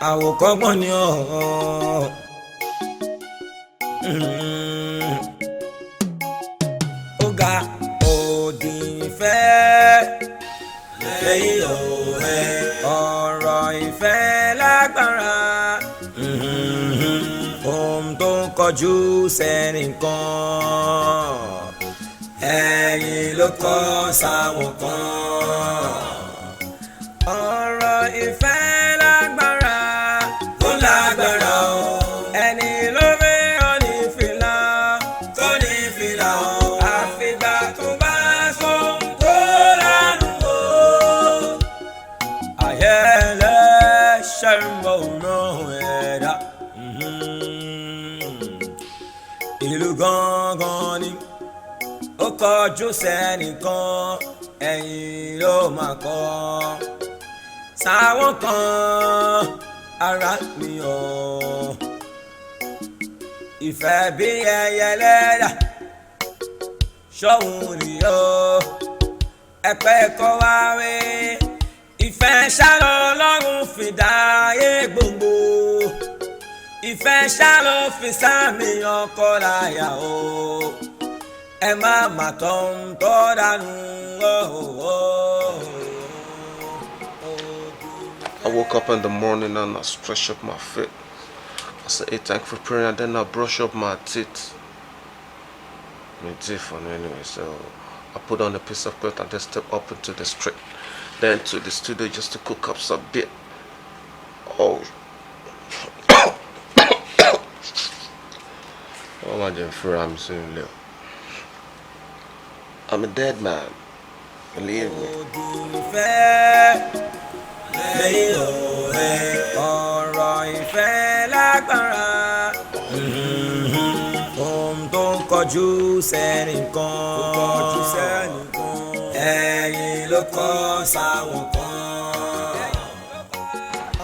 Àwòkọ́gbọ́n ni ọ̀. Ó ga òdì ìfẹ́ lẹ́yìn òwe, ọ̀rọ̀ ìfẹ́ lágbára. Ohun tó ń kọjú sẹ́nìkan, ẹ̀yìn ló kọ́ sáwọn kan. Ọ̀rọ̀ ìfẹ́ lágbára, ó lágbára o. Ẹni ló fẹ́ ọ ní fìlà tó ní fìlà o. Àfìgbà tó bá sọ tó lánàá o. Ayẹlẹ ṣẹ́ńbọ̀ náà ẹ̀dá. Ìlú gángan ni ó kọjú sẹ́nìkan, ẹ̀yìn ló máa kọ́ sáwọn kan. Ara mi ò ìfẹ́ bí ẹyẹ lẹ́dà ṣọ́hun ni ó ẹ̀pẹ́ kọ́ wá wé. Ìfẹ́ ṣálọ lọ́rùn fìdá ayé gbòǹgbò, ìfẹ́ ṣálọ fi sáàmì ọkọ láyà o. Ẹ má má tọ́ ń tọ́ dànù o. I woke up in the morning and I stretch up my feet. I say, "Hey, thank you for praying," and then I brush up my teeth. My teeth on anyway, so I put on a piece of cloth and then step up into the street. Then to the studio just to cook up some bit. Oh. Oh my dear, I'm soon, Leo. I'm a dead man. Believe me. Ìfẹ́ lẹ́yìn òwe, ọ̀rọ̀ ìfẹ́ lágbára. Ohun tó ń kọjú sẹ́nìkan, ẹ̀yìn ló kọ́ sáwọn kan.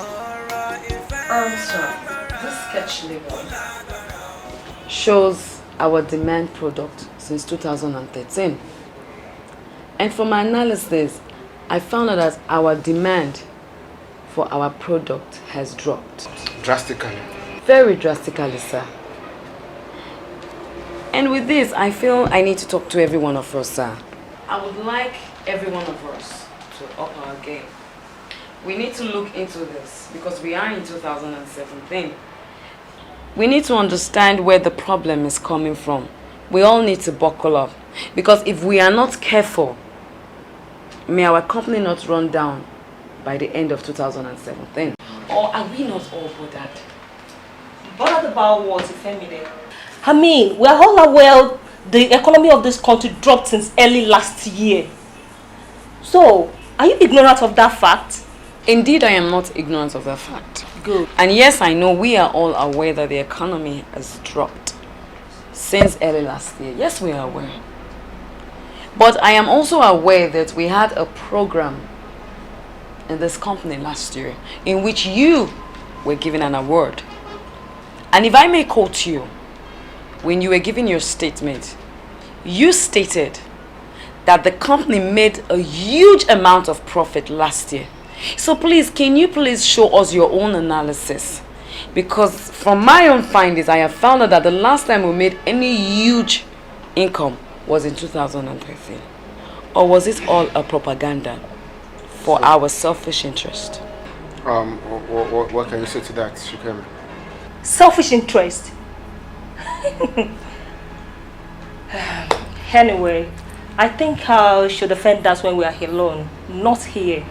Ọ̀rọ̀ ìfẹ́ Sir, this sketch label shows our demand product since 2013. And from my analysis, I found out that our demand for our product has dropped. Drastically. Very drastically, sir. And with this, I feel I need to talk to every one of us, sir. I would like every one of us to up our game. We need to look into this because we are in 2017. We need to understand where the problem is coming from. We all need to buckle up because if we are not careful, may our company not run down by the end of 2017. Or are we not all bothered? Bothered about what, Ifemide? I mean, we are all aware the economy of this country dropped since early last year. So, are you ignorant of that fact? Indeed, I am not ignorant of that fact. Good. And yes, I know we are all aware that the economy has dropped since early last year. Yes, we are aware. But I am also aware that we had a program in this company last year in which you were given an award. And if I may quote you, when you were giving your statement, you stated that the company made a huge amount of profit last year. So please, can you please show us your own analysis? Because from my own findings, I have found out that the last time we made any huge income was in 2013. Or was it all a propaganda for our selfish interest? What can you say to that, Shikemi? Selfish interest. Anyway, I think I should defend that when we are alone, not here.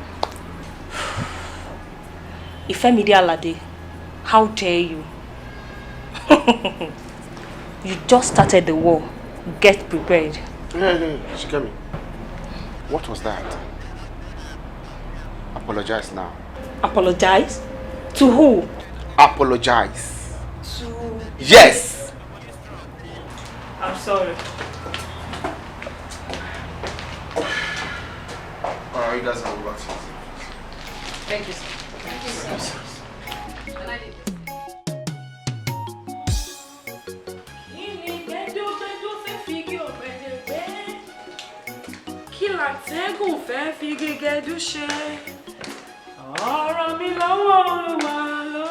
Ifemide Alade, how dare you? You just started the war. Get prepared. Hey, hey, Shikemi. What was that? Apologize now. Apologize? To who? Apologize. To... Yes! I'm sorry. Alright, you guys can go back to it. Thank you, sir. Thank you, sir. Can I leave this? Kí ni gbẹdúgbẹdú fẹ́ fi igi ọ̀gẹ̀dẹ̀ gbẹ́? Kí làtẹ́gùn fẹ́ fi igi gẹdú ṣe? Ọ̀rọ̀ mi lọ́wọ́ Olúwa ló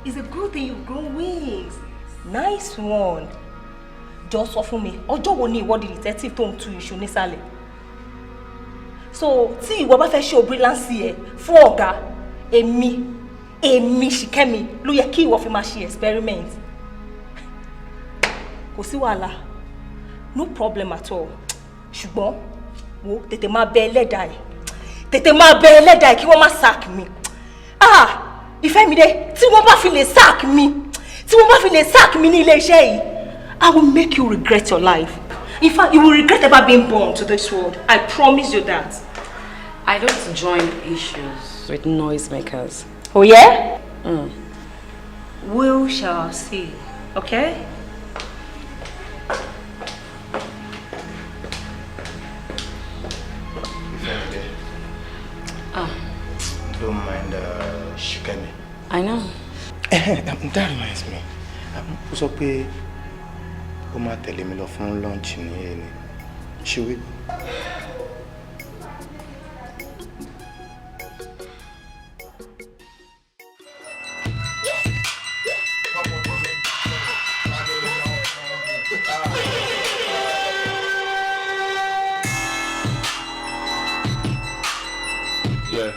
It's a good thing you've grown wings. Nice one. Jọ sọ fún mi, ọjọ́ wo ni ìwọ di detective tó ń tu iṣu nísàlẹ̀? So tí ìwọ bá fẹ́ ṣe brilliance ẹ̀ fún ọ̀gá, èmi Ṣìkẹ́mi ló yẹ kí ìwọ fi máa ṣe experiment. Kò sí wàhálà, no problem at all. Ṣùgbọ́n wo, tètè máa bẹ ẹlẹ́dàá ẹ̀, tètè máa bẹ ẹlẹ́dàá ẹ̀ kí wọ́n má sack mi. Ah, Ìfẹ́midé, tí wọ́n bá fi lè sack mi, tí wọ́n bá fi lè sack mi ní ilé iṣẹ́ yìí, I will make you regret your life. In fact, you will regret ever being born to this world. I promise you that. I don't join issues with noisemakers. Oh yeah? Mm. We shall see, okay? Ah. Don't mind Shikemi. I know. That reminds me. Ó sọ pé ó máa tẹ̀lé mi lọ fún lunch ní ẹni. Should we go? Yeah.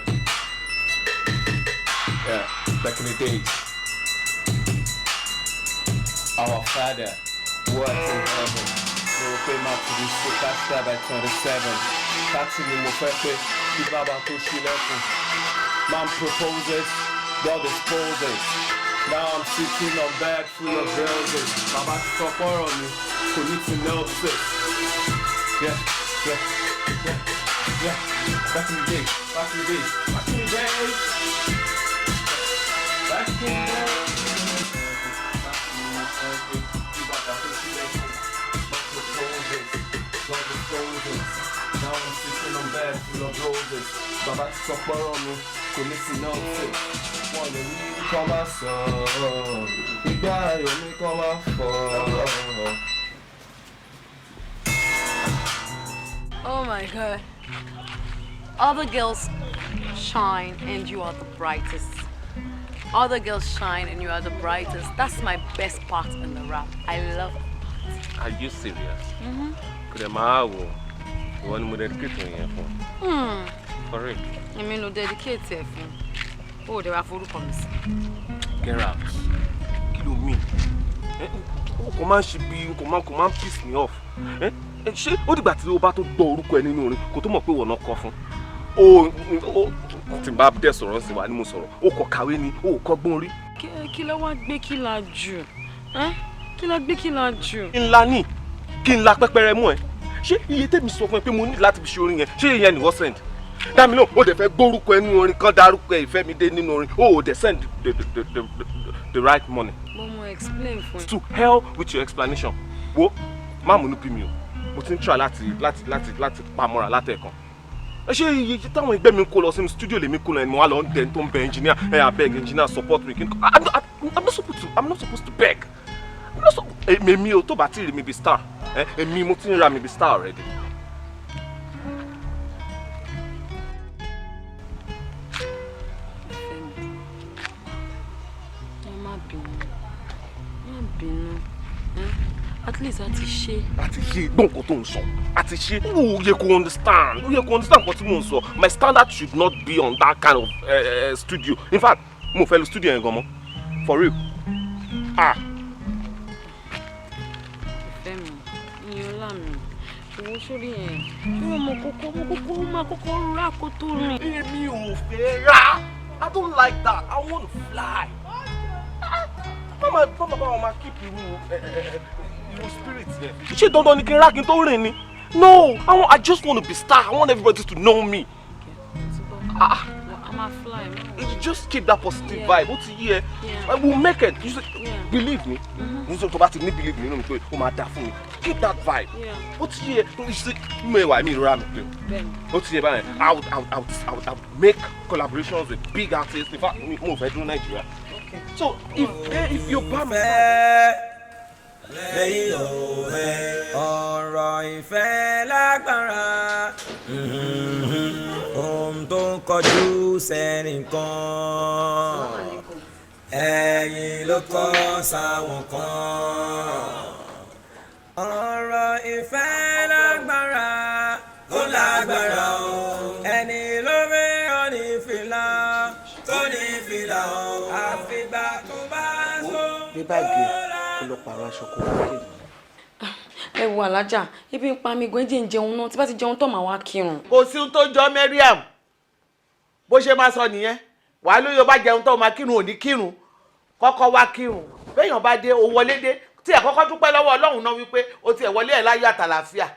Yeah, back in the days. Our Father, who art in heaven, mo rò pé máa ti di superstar by 27. 30 ni mo fẹ́ pé kí bàbá tó ṣílẹ̀kùn. Man proposes, God disposes. Now I'm sitting on bed full of roses. Bàbá ti sọ pọ́rọ̀ mi, kò ní synopsis. Yeah. Back in the day, back in the day, back in the day. Back in the day. Now I'm sitting on bed full of roses. Bàbá ti sọ pọ́rọ̀ mi, kò ní synopsis. Wọ́n lè ní kọ́ máa sọ, ìgbà ayọ̀ mi kọ́ máa fọ́. Oh my God. Other girls shine and you are the brightest. Other girls shine and you are the brightest. That's my best part in the rap. I love that part. Are you serious? Mm-hmm. Kò dẹ̀ máa wò, ìwọ ni mo dedicate yẹn fún. For real. Èmi ló dedicate ẹ̀ fún. Ó dẹ̀ wá forúkọ mi sí. Get out. Kí ló mean? O kò máa ń ṣe bí o kò máa ń piss me off. Ṣé ó dìgbà tí o bá tó gbọ́ orúkọ ẹ nínú orin kò tó mọ̀ pé ìwọ náà kọ fún? O tí n bá dẹ̀ sọ̀rọ̀ sí wa ni mo sọ̀rọ̀. O kò kàwé ni, o kò gbọ́n rí. Kí ló wá gbé kí la jù? Kí ló gbé kí la jù? Kí n la ní, kí n la pẹ́pẹ́rẹ́ mú ẹ. Ṣé iye tèmi sọ fún ẹ pé mo ní láti fi ṣe orin yẹn, ṣé ìyẹn ni wọ́n send? Dá mi lóhùn, o dẹ̀ fẹ́ gbórúkọ ẹ nínú orin kan dárúkọ ẹ Ìfẹ́midé nínú orin, o dẹ̀ send the right money. Mo explain fún ẹ. To hell with your explanation. Wo, má múnú bí mi o. Mo ti ń try láti pamọ́ra látẹ̀kan. Ṣé iye táwọn ẹgbẹ́ mi kó lọ sínú studio lèmi kó lọ ẹni mo wá lọ ń dẹni tó ń bẹ engineer ẹ abeg engineer support me. I'm not supposed to beg. Èmi o tó bá ti rí mi bí star. Èmi mo ti ń ra mi bí star already. Ẹ má bínú, má bínú. At least a ti ṣe. A ti ṣe gbọ́n nǹkan tó ń sọ. A ti ṣe. Ó yẹ kó understand. Ó yẹ kó understand nǹkan tí mò ń sọ. My standard should not be on that kind of studio. In fact, mo fẹ́ lu studio yẹn gan mọ́. For real. Ah. Ìfẹ́ mi, Iyọlá mi, owó sórí yẹn. Ṣé mo kókó máa kókó rà kó tó rìn? Èmi ò fẹ́ rà. I don't like that. I want to fly. Mama bá wọn máa keep irú spirit yẹn. Ṣé dandan ni kí n rà kí n tó rìn ni? No, I just want to be star. I want everybody to know me. Ah, I'm a fly. You just keep that positive vibe. Ó ti yé ẹ. I will make it. You say, believe me. Mo sọ tó bá ti ní believe me nínú mi pé ó máa dá fún mi. Keep that vibe. Ó ti yé ẹ. You see, mo wà mí ìrora mi pé. Ó ti yé báyẹn. I would make collaborations with big artists. In fact, mo fẹ́ dúró Nàìjíríà. So if you're by my side. Lẹ́yìn òwe ọ̀rọ̀ ìfẹ́ lágbára, ohun tó ń kọjú sẹ́nìkan. Ẹ̀yìn ló kọ́ sáwọn kan. Ọ̀rọ̀ ìfẹ́ lágbára, ó lágbára o. Ẹni lórí ọ̀nì fìlà tó ní fìlà o. Àfìgbà tó bá so. Gbé báàgì ẹ kó lọ pààrọ̀ aṣọ kó wá kírun. Ẹ wo alájà, ibi ń pa mí gan, jẹ́ ń jẹun náà. Tí bá ti jẹun tán, màá wá kírun. Kò sí ohun tó jọ Mariam. Bó ṣe máa sọ nìyẹn, wàá lóye. Bá jẹun tó máa kírun, ò ní kírun, kọ́kọ́ wá kírun. Béèyàn bá dé, ó wọlé dé tí ẹ̀, kọ́kọ́ dúpẹ́ lọ́wọ́ Ọlọ́run náà wípé o tiẹ̀ wọlé ẹ̀ láyọ̀ àtàlàáfíà,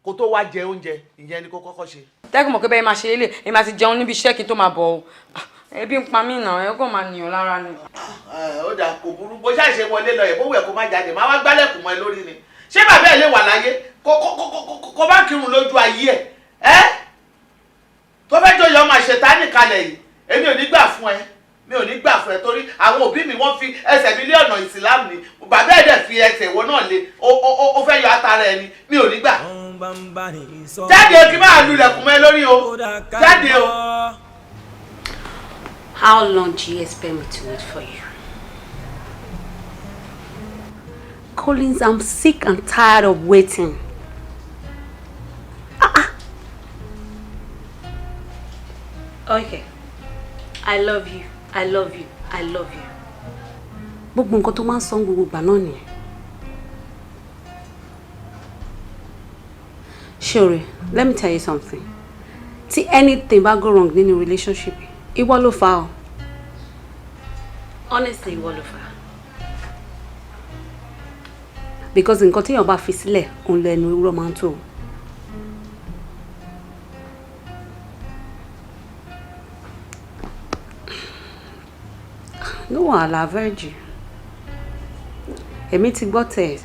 kó tó wá jẹ oúnjẹ. Ìyẹn ni kó kọ́kọ́ ṣe. Tẹ́gùn mọ̀ pé bẹ́ẹ̀ máa ṣe lélẹ̀, èmi àti jẹun níbi iṣẹ́ kí n tó máa bọ̀ o. Ebi ń pa mí náà, ẹ kàn máa nìyàn lára ni. Ó dà, kò burú. Bó ṣáà ṣe wọlé lọ yẹ, bó wẹ̀ kó má jáde, má wá gbálẹ̀kùn mọ́ ẹ lórí ni. Ṣé bàbá ẹ lè wà láyé kó má kírun lójú ayé ẹ? Ẹ tó fẹ́ jọyọ̀ ọmọ àṣetánì kalẹ̀ yìí, èmi ò ní gbà fún ẹ, mi ò ní gbà fún ẹ, torí àwọn òbí mi, wọ́n fi ẹsẹ̀ mi lé ọ̀nà ìsìlámù ni. Bàbá ẹ̀ dẹ̀ fi ẹsẹ̀ ìwọ náà lé, ó fẹ́ yọ atara ẹni. Mi ò ní gbà. Jáde kí máa lulẹ̀kùn mọ́ ẹ lórí o, jáde o. How long do you expect me to wait for you? Collins, I'm sick and tired of waiting. Ah, ah. Okay. I love you. I love you. I love you. Gbogbo nǹkan tó máa ń sọ gbogbo ìgbà náà nìyẹn. Ṣòre, let me tell you something. Tí anything bá go wrong nínú relationship, ìwọ ló fà á o. Honestly, ìwọ ló fà á. Because nǹkan téèyàn bá fi sílẹ̀, òun lẹ́nu ewúrẹ́ máa ń tó o. No wàhálà, virgin. Èmi ti gbọ́ tẹ̀,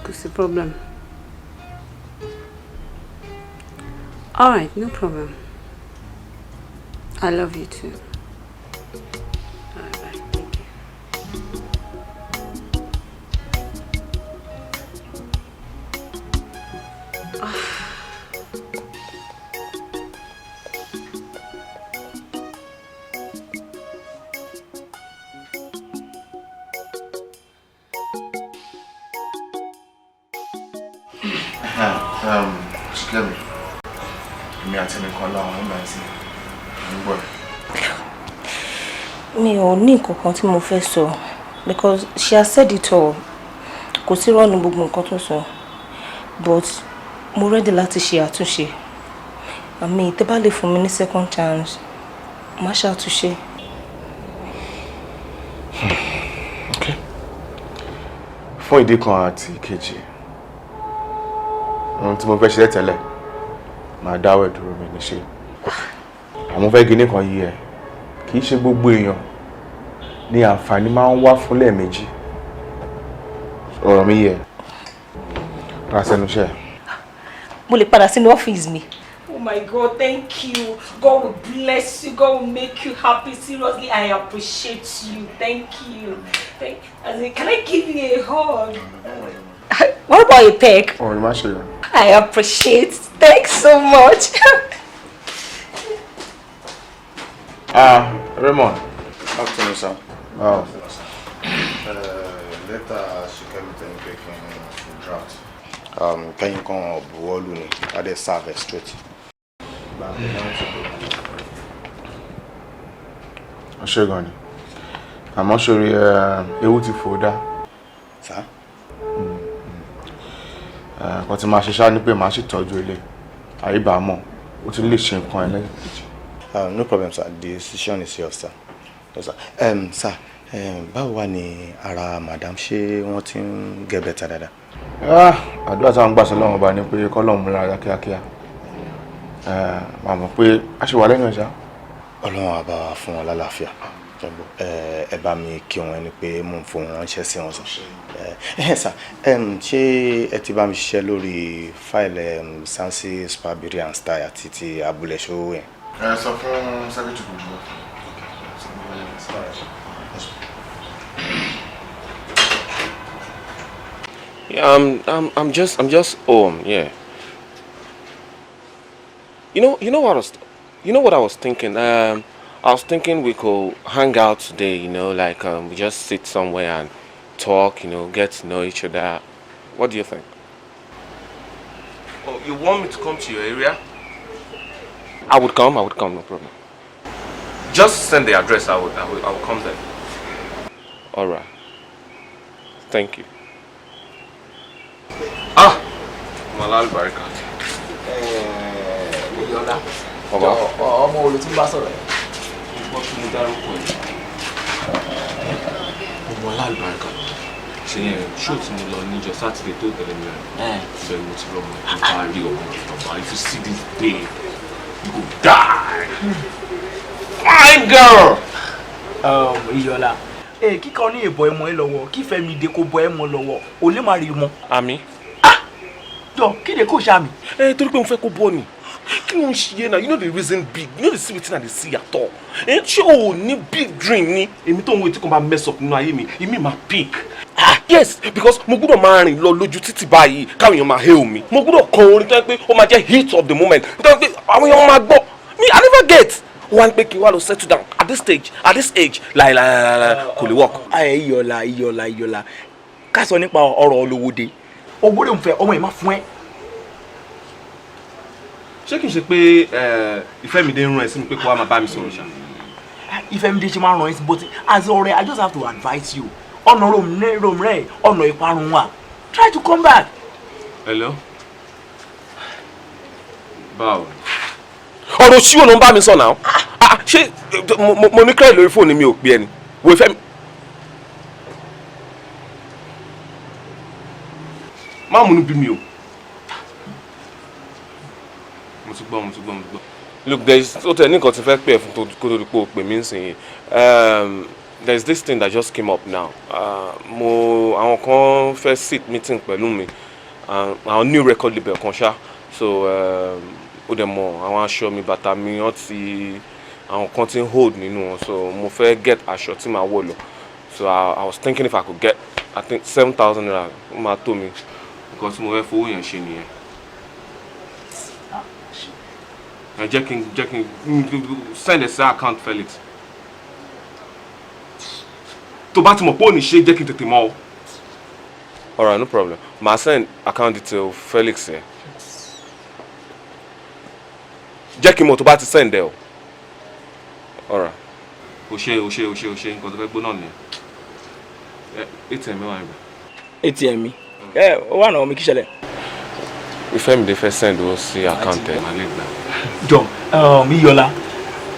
kò sí problem. Alright, no problem. I love you too. Alright, bye. Thank you. Ah. Ṣìkẹ́mi, èmi àti nìkan láwọn ọmọ ẹ̀ sí ń gbọ́ ẹ̀. Mi ò ní nǹkan kan tí mo fẹ́ sọ because she has said it all. Kò sí rọ́ọ̀nù gbogbo nǹkan tó sọ, but mo ready láti ṣe àtúnṣe. Àmì tẹ́ bá lè fún mi ní second chance, má ṣàtúnṣe. Okay. Fún ìdí kan àti ìkejì, ohun tí mo fẹ́ ṣe tẹ́lẹ̀, màá dáwọ́ ìdúró mi ní ṣe. Àmọ́ fẹ́ gíní kan yí ẹ, kì í ṣe gbogbo èèyàn ní àǹfààní máa ń wá fún lẹ́ẹ̀mejì. Ọ̀rọ̀ mi yẹ ra sẹ́nu iṣẹ́. Mo lè padà sínú ọ́fíìsì mi. Oh my God, thank you. God will bless you. God will make you happy. Seriously, I appreciate you. Thank you. As in, can I give you a hug? What about a peck? Ọ̀rọ̀ má ṣe yọ. I appreciate. Thanks so much. Ah, Raymond. Afternoon, sir. Oh. Lẹ́tà Ṣìkẹ́mi tẹ́ ní pé kí n draft. Kẹ́yìn kan buwọ́lù ni, a dẹ̀ serve ẹ̀ straight. Ọṣẹ́ gan ni. Àmọ́ sórí, ewu ti fò dá. Sir? Nǹkan tí máa ṣe ṣáá ni pé màá ṣètọ́jú ilé. Àyíbámọ̀, ó tún lè ṣe nǹkan ẹlẹ́kejì. No problem, sir. The decision is yours, sir. Yes, sir. Sir, báwo wà ní ara madam? Ṣé wọ́n ti ń get better dáadáa? Ah, àdúrà táwọn gbà sọ lọ́wọ́ ọba ni pé kọ́lọ́run mú lára kíákíá. Màá mọ̀ pé a ṣe wà lẹ́nu ẹ̀ ṣá. Ọlọ́run á bá wa fún wọn lálàáfíà. Ẹ bá mi kí wọn ẹni pé mò ń fún wọn ránṣẹ́ sí wọn sọ. Ẹ sà, ṣé ẹ ti bá mi ṣiṣẹ́ lórí fáìlì Sansi Spa Beauty and Style àti ti abúlé ṣòwò yẹn? Ẹ sọ fún secretary kò jù. Yeah, I'm just home. Yeah. You know what I was thinking. I was thinking we could hang out today, like we just sit somewhere and talk, get to know each other. What do you think? Oh, you want me to come to your area? I would come, no problem. Just send the address, I will come there. All right. Thank you. Ah! Malal Barika. Iyọlá. Bàbá. Ọmọ wo ló tún bá sọ̀rọ̀ yẹn? Gbọ́ kí mo dárúkọ ẹ̀. Ọmọ alálùbáríkà. Ṣé yẹn ṣó tí mo lọ níjọ́ Sátidé tó tẹ̀lé mi rẹ̀? Bẹ́ẹ̀ mo ti rọmọ ẹ̀ tó bá rí ọmọ ẹ̀ bàbá. If you see this babe, you go die. Fine girl! Iyọlá. Kíkọ́ ní ìbọ̀ ẹmọ ẹ lọ́wọ́, kí Fẹ́mídé kó bọ ẹmọ lọ́wọ́, ò lè má rí mọ́. Àmì. Jọ, kí ni kò ṣàmì? Torí pé mo fẹ́ kó bọ́ ni. Kí ló ń ṣe náà? You know the reason big, you know the see wetin I dey see at all. Ṣé o ní big dream ni? Èmi tó ń wo etí kan bá mess up nínú ayé mi, èmi máa pick. Yes, because mo gbọ́dọ̀ máa rìn lọ lójú títì báyìí káwọn èèyàn máa hail mi. Mo gbọ́dọ̀ kọ orin tó yẹ pé ó máa jẹ́ hit of the moment. Tó yẹ pé àwọn èèyàn máa gbọ́. Me, I never get. Wọ́n á pé kí n wá lọ settle down at this stage, at this age, láìláìláìláì kò lè work. Iyọlá, Iyọlá, Iyọlá, ká sọ nípa ọ̀rọ̀ olówóde. Owó rẹ̀ ń fẹ́ ọmọ yìí má fún ẹ. Ṣé kìí ṣe pé Ìfẹ́mídé ń rán ẹ sí mi pé kó wá máa bá mi sọ̀rọ̀ ṣá? Ìfẹ́mídé ṣe máa ń rán ẹ sí, but as ọ̀rẹ́, I just have to advise you. Ọ̀nà rome rẹ̀, ọ̀nà ìparun wa. Try to come back. Hello? Báwo? Ọ̀rọ̀ ṣíwò ló ń bá mi sọ náà. Ṣé mo ní credit lórí fóònù mi ò pè ẹni? Wo Ìfẹ́mi. Má múnú bí mi o. Mo ti gbọ́. Look, there is ó tẹ̀ ní nǹkan tí fẹ́ pè ẹ́ fún kó tó di pé o pè mí nísìnyí. There is this thing that just came up now. Mo àwọn kan fẹ́ sit meeting pẹ̀lú mi. Àwọn new record label kan ṣá. So ó dẹ̀ mọ̀ àwọn aṣọ mi, bàtà mi, wọ́n ti àwọn kan ti ń hold nínú wọn. So mo fẹ́ get aṣọ tí màá wọ̀ lọ. So I was thinking if I could get, I think 7,000 naira ó máa tó mi. Nǹkan tí mo fẹ́ fowó yẹn ṣe nìyẹn. Jẹ́ kí n send ẹ sí account Felix. Tó bá ti mọ̀ pé ò ní ṣe, jẹ́ kí n tètè mọ̀ o. Alright, no problem. Màá send account detail Felix ẹ. Jẹ́ kí n mọ̀ tó bá ti send ẹ o. Alright. O ṣe nǹkan tó fẹ́ gbóná nìyẹn. ATM mi wà níbẹ̀. ATM mi? Ó wà náà mi kí ṣẹlẹ̀. Ìfẹ́mídé fẹ́ send owó sí account ẹ̀. Jọ, Iyọlá,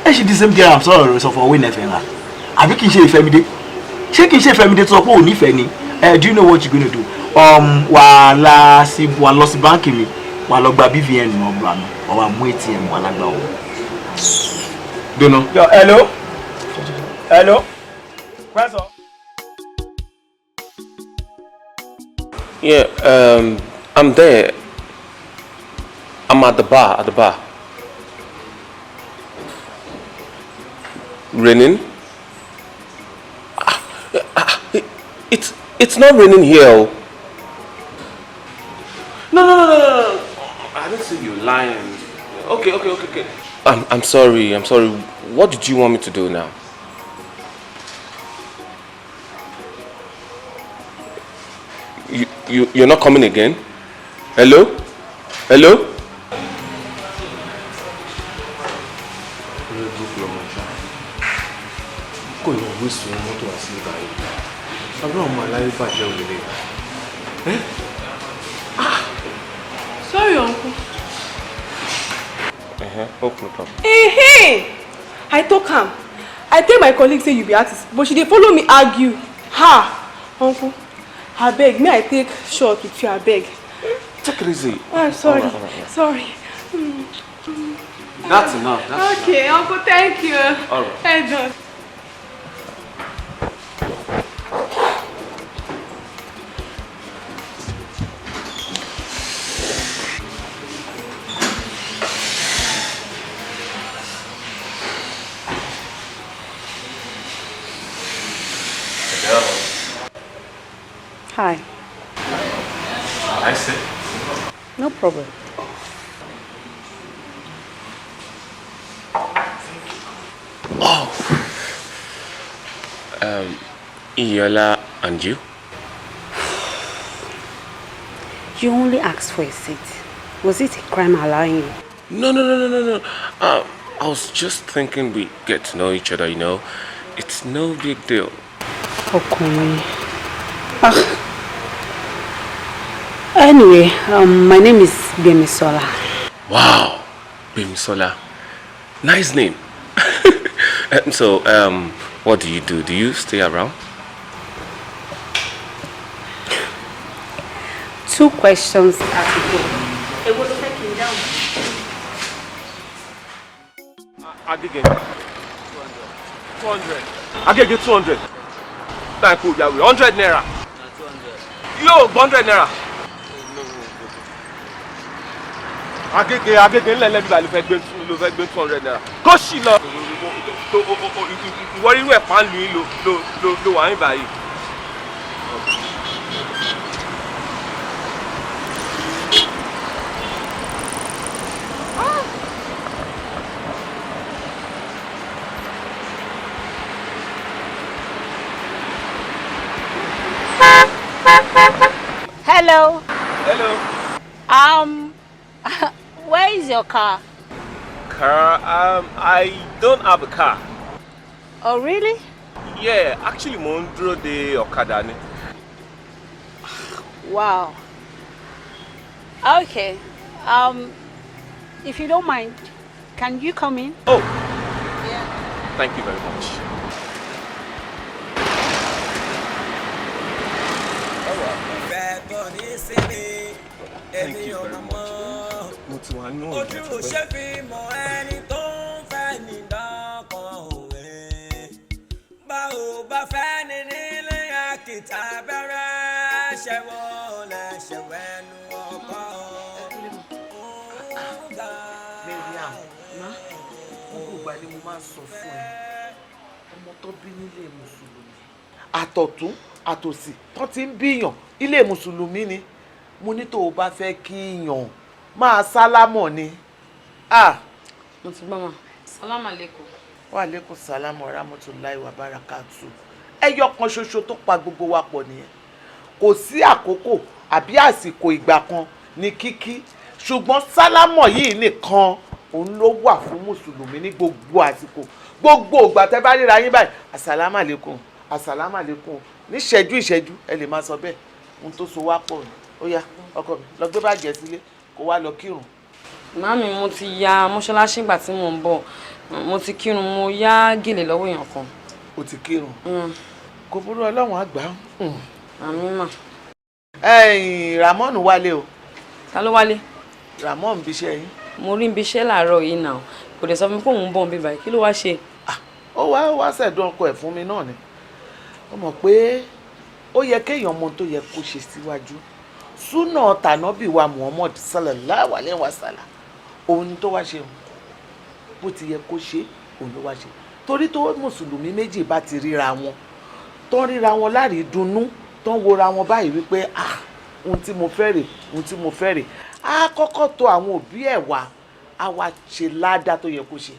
ẹ ṣe the same girl I'm sorry sọ fún owó ìnẹ̀fẹ̀ ńlá. Àbí kì í ṣe Ìfẹ́mídé? Ṣé kì í ṣe Ìfẹ́mídé tó sọ pé ò nífẹ̀ẹ́ ni? Do you know what you're gonna do? Wà á lọ sí báńkì mi, wà á lọ gba BVN ọgbà mi, wà á mú ATM wà á lágbà owó. Dona. Hello? Hello? Pẹ́sọ̀. Yeah, I'm there. I'm at the bar, Raining? It's not raining here. No. I didn't see you lying. Okay. I'm sorry. What did you want me to do now? You're not coming again? Hello? Hello? Kò lọ wíṣọ mọ́tò wá sí ibà yìí. Àbúrò ọmọ aláyé bàjẹ́ ò lè. Sorry, uncle. Hope no problem. Hey, I talk am. I tell my colleague say you be artist, but she dey follow me argue. Ha, uncle. Abeg, may I take shot with you, abeg. Take it easy. Oh, I'm sorry. All right. Sorry. That's enough. That's okay, enough. Uncle, thank you. All right. Well done. Hi. I sit. No problem. Oh, Iyiola and you? You only asked for a seat. Was it a crime allowing you? No, no, no, no, no, no. I was just thinking we get to know each other. It's no big deal. Ọkùnrin. Ah. Anyway, my name is Gbemisola. Wow, Gbemisola. Nice name. So, what do you do? Do you stay around? Two questions at a go. Èwo ló fẹ́ kí n dáhùn? Agége 200. Agége 200. Táyà kò yàwé ₦100. Yóò gbọ́ ₦100. Agége Agége ńlẹ̀ lẹ́bi báyìí ló fẹ́ gbé ₦200. Kó sì lọ. Ìwọ rírú ẹ̀ pa ń lu yín ló wà ní báyìí. Hello. Hello. Where is your car? Car? I don't have a car. Oh, really? Yeah, actually mo ń dúró de ọ̀kadà ni. Wow. Okay. If you don't mind, can you come in? Oh. Yeah. Thank you very much. Ìfẹ́ kò ní sinmi, Thank èmi you ò very mọ̀. Much. Mo ti wà nínú Ojú òjò ò ṣe fi mọ ẹni tó ń fẹ́ ní dọ́kàn òwe. Bá ò bá fẹ́ ní nílé àkìtà bẹ̀rẹ̀ ṣẹ̀wọ̀ lẹ́ṣẹ̀wẹ̀nu ọkọ̀. Mariam, gbogbo ìgbà ni mo máa ń sọ fún ẹ, ọmọ tó bí nílé mùsùlùmí, àtọ̀tún àtòsì tó ti ń bíyàn ilé mùsùlùmí ni, mo ní tó o bá fẹ́ kíyàn, máa sálámọ̀ ni. Ah. Mo ti gbọ́ mà. Salam alaikum. Wa alaikum salam wa rahmatulahi wa barakatu. Ẹyọ kan ṣoṣo tó pa gbogbo wa pọ̀ nìyẹn. Kò sí àkókò àbí àsìkò ìgbà kan ní kíkí, ṣùgbọ́n sálámọ̀ yìí nìkan òun ló wà fún mùsùlùmí ní gbogbo àsìkò, gbogbo ìgbà tẹ́ bá ríra yín báyìí, asàlámàlékùn, asàlámàlékùn, níṣẹ́jú ìṣẹ́jú ẹ lè máa sọ bẹ́ẹ̀. Ohun tó so wá pọ̀ ni. Ó yá, ọkọ mi, lọ gbé báàgì ẹ sílé kó wá lọ kírun. Màámi, mo ti ya mọ́ṣáláṣí ìgbà tí mò ń bọ̀. Mo ti kírun, mo yá gèlè lọ́wọ́ èèyàn kan. O ti kírun? Kò burú, Ọlọ́run àgbà. Àmín mà. Ẹ̀yìn Ramon wálé o. Ta ló wálé? Ramon bí iṣẹ́ yín. Mo rí ibi iṣẹ́ láàárọ̀ yìí náà. Kò dẹ̀ sọ fún mi pé òun ń bọ̀ níbí báyìí. Kí ló wá ṣe? Ó wá ṣẹ̀dùn ọkọ ẹ̀ fún mi náà ni. Ó mọ̀ pé ó yẹ kéèyàn mọ ohun tó yẹ kó ṣe síwájú. Súnà tànábì wa Muhammad sallallahu alayhi wa sallam, òun ni tó wá ṣe òun. Bó ti yẹ kó ṣe òun ló wá ṣe. Torí tó mùsùlùmí méjì bá ti ríra wọn, tó ń ríra wọn láàrí dunnú, tó ń wora wọn báyìí wípé, "Ah, ohun tí mo fẹ́ rè, ohun tí mo fẹ́ rè," á kọ́kọ́ tọ̀ àwọn òbí ẹ̀ wá, á wá ṣe ládàá tó yẹ kó ṣe.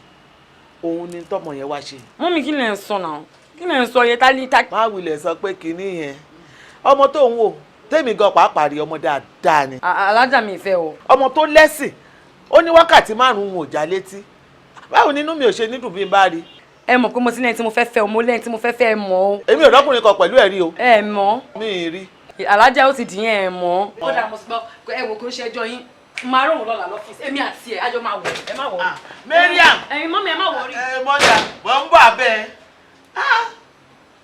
Òun ni tọmọ yẹn wá ṣe. Mummy, kí lẹ̀ ń sọ náà? Kí lẹ̀ ń sọ yẹn tá ní tá. Má wulẹ̀ sọ pé kinní yẹn, ọmọ tó ń wò tèmi gan pàápàá rí, ọmọ dáadáa ni. Alájà, mi ìfẹ́ o. Ọmọ tó lẹ́sìn, ó ní wákàtí 5 ò já létí. Báwo nínú mi ò ṣe nídùn bí n bá rí? Ẹ mọ̀ pé mo ti ní ẹni tí mo fẹ́ fẹ́ o, mo lẹ́ni tí mo fẹ́ fẹ́, ẹ mọ̀ o. Èmi ò rọ́kùnrin kan pẹ̀lú ẹ̀rí o. Ẹ mọ̀. Mi ì rí. Alájà, ó ti dìyẹn, ẹ mọ̀. Ó dà, mo ti gbọ́. Ẹ wò, kó ń ṣẹjọ́ yín, máa rò wọ́n lọ́la lọ́fíìsì. Èmi àti ẹ̀ àjọ máa wọ̀, ẹ má wọ̀. Mariam. Ẹ̀yin mummy, ẹ má worry. Ẹ mọ́jà bọ́ ń bọ̀ abẹ́ ẹ.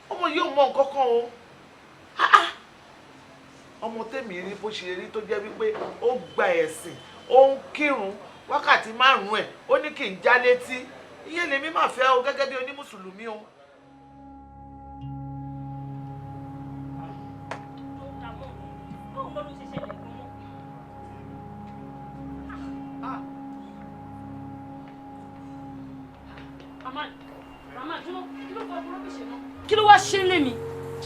Ọmọ yóò mọ nǹkan kan o. Ọmọ tèmi rí bó ṣe rí, tó jẹ́ wípé ó gba ẹ̀sìn, ó ń kírun wákàtí 5 ẹ̀, ó ní kí n já létí. Ìyẹn lèmi máa fẹ́ o gẹ́gẹ́ bí onímùsùlùmí o. Báwo ló ṣe ṣẹlẹ̀ gan-an? Rahman, Rahman, dúró, kí ló fọ rubbish náà? Kí ló wá ṣe ń lé mi?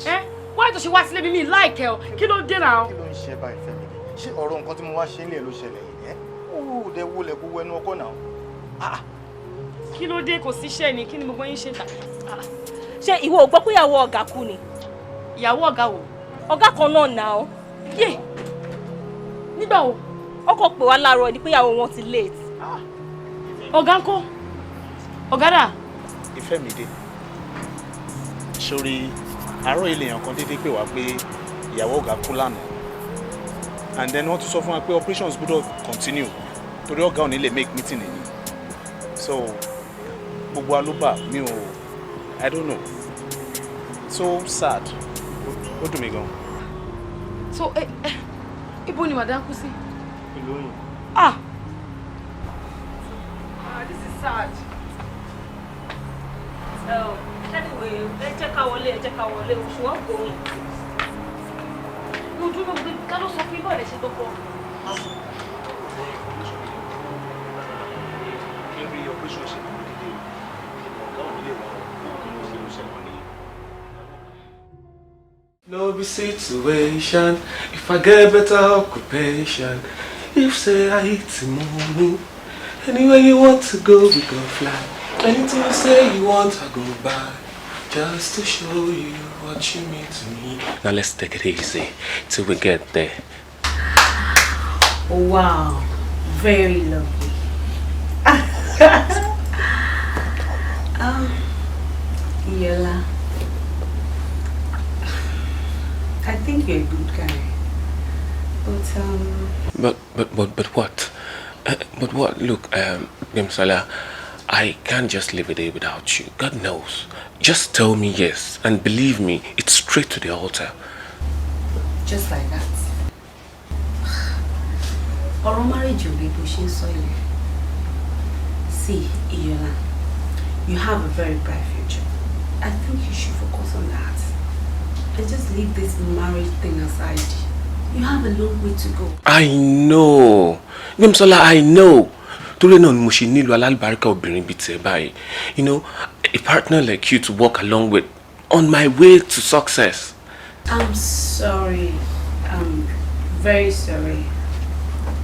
Ẹ wáyé tó ṣe wá sílé mi, mi láìkẹ́ ọ, kí ló dé náà? Kí ló ń ṣe báyìí, Fẹ́mi? Ṣé ọ̀rọ̀ nǹkan tí mo wá ṣe ń lè ló ṣẹlẹ̀ yìí? Ẹ́ ó dẹ wọlé kó wẹnu ọkọ náà. Kí ló dé? Kò síṣẹ́ ni? Kí ni gbogbo yín ṣe ta? Ṣé ìwọ ò gbọ́ pé ìyàwó ọ̀gá kú ni? Ìyàwó ọ̀gá wo? Ọ̀gá kan náà nà ó. Yé! Nígbà wo? Ọkọ pè wá láàárọ̀ ni pé ìyàwó wọn ti late. Ọ̀gá ńkọ́? Ọ̀gá dà? Ìfẹ́mídé, sórí àárọ̀ ilé èèyàn kan déédéé pè wá pé ìyàwó ọ̀gá kú lánàá, and then wọ́n tún sọ fún wa pé operations gbọ́dọ̀ continue torí ọ̀gá ò ní lè make meeting nìyí. So gbogbo wa ló bà mí o. I don't know, so sad, ó dùn mí gan. So ibo ni madam kú sí? Ìlú òyìnbó. Ah! Ah, this is sad. Oh, anyway, ẹ jẹ́ ká wọlé, ẹ jẹ́ ká wọlé, oṣù wọn kò rìn. Mo dúró gbé ká ló sọ fún ibà rẹ̀ ṣe tó kọ. Every operation ṣe kò dédé, ọ̀gá ò ní lè wà ó kí ló ṣe ló ṣẹlẹ̀ ní. No be situation if I get better occupation. If say I eat money, anywhere you want to go, we go fly. Anything you say you want, I go buy. Just to show you what you mean to me. Now let's take it easy till we get there. Wow, very lovely. Iyọlá, I think you're a good guy, but But what? But what? Look, Gbemisola, I can't just live a day without you. God knows. Just tell me yes, and believe me, it's straight to the altar. Just like that. Ọ̀rọ̀ marriage ò rí bó ṣe ń sọ yẹn. See, Iyọlá, you have a very bright future. I think you should focus on that. And just leave this marriage thing aside. You have a long way to go. I know. Gbemisola, I know. Torí náà ni mo ṣe nílò alálùbáríkà obìnrin bíi tiẹ̀ báyìí. A partner like you to work along with on my way to success. I'm sorry. I'm very sorry.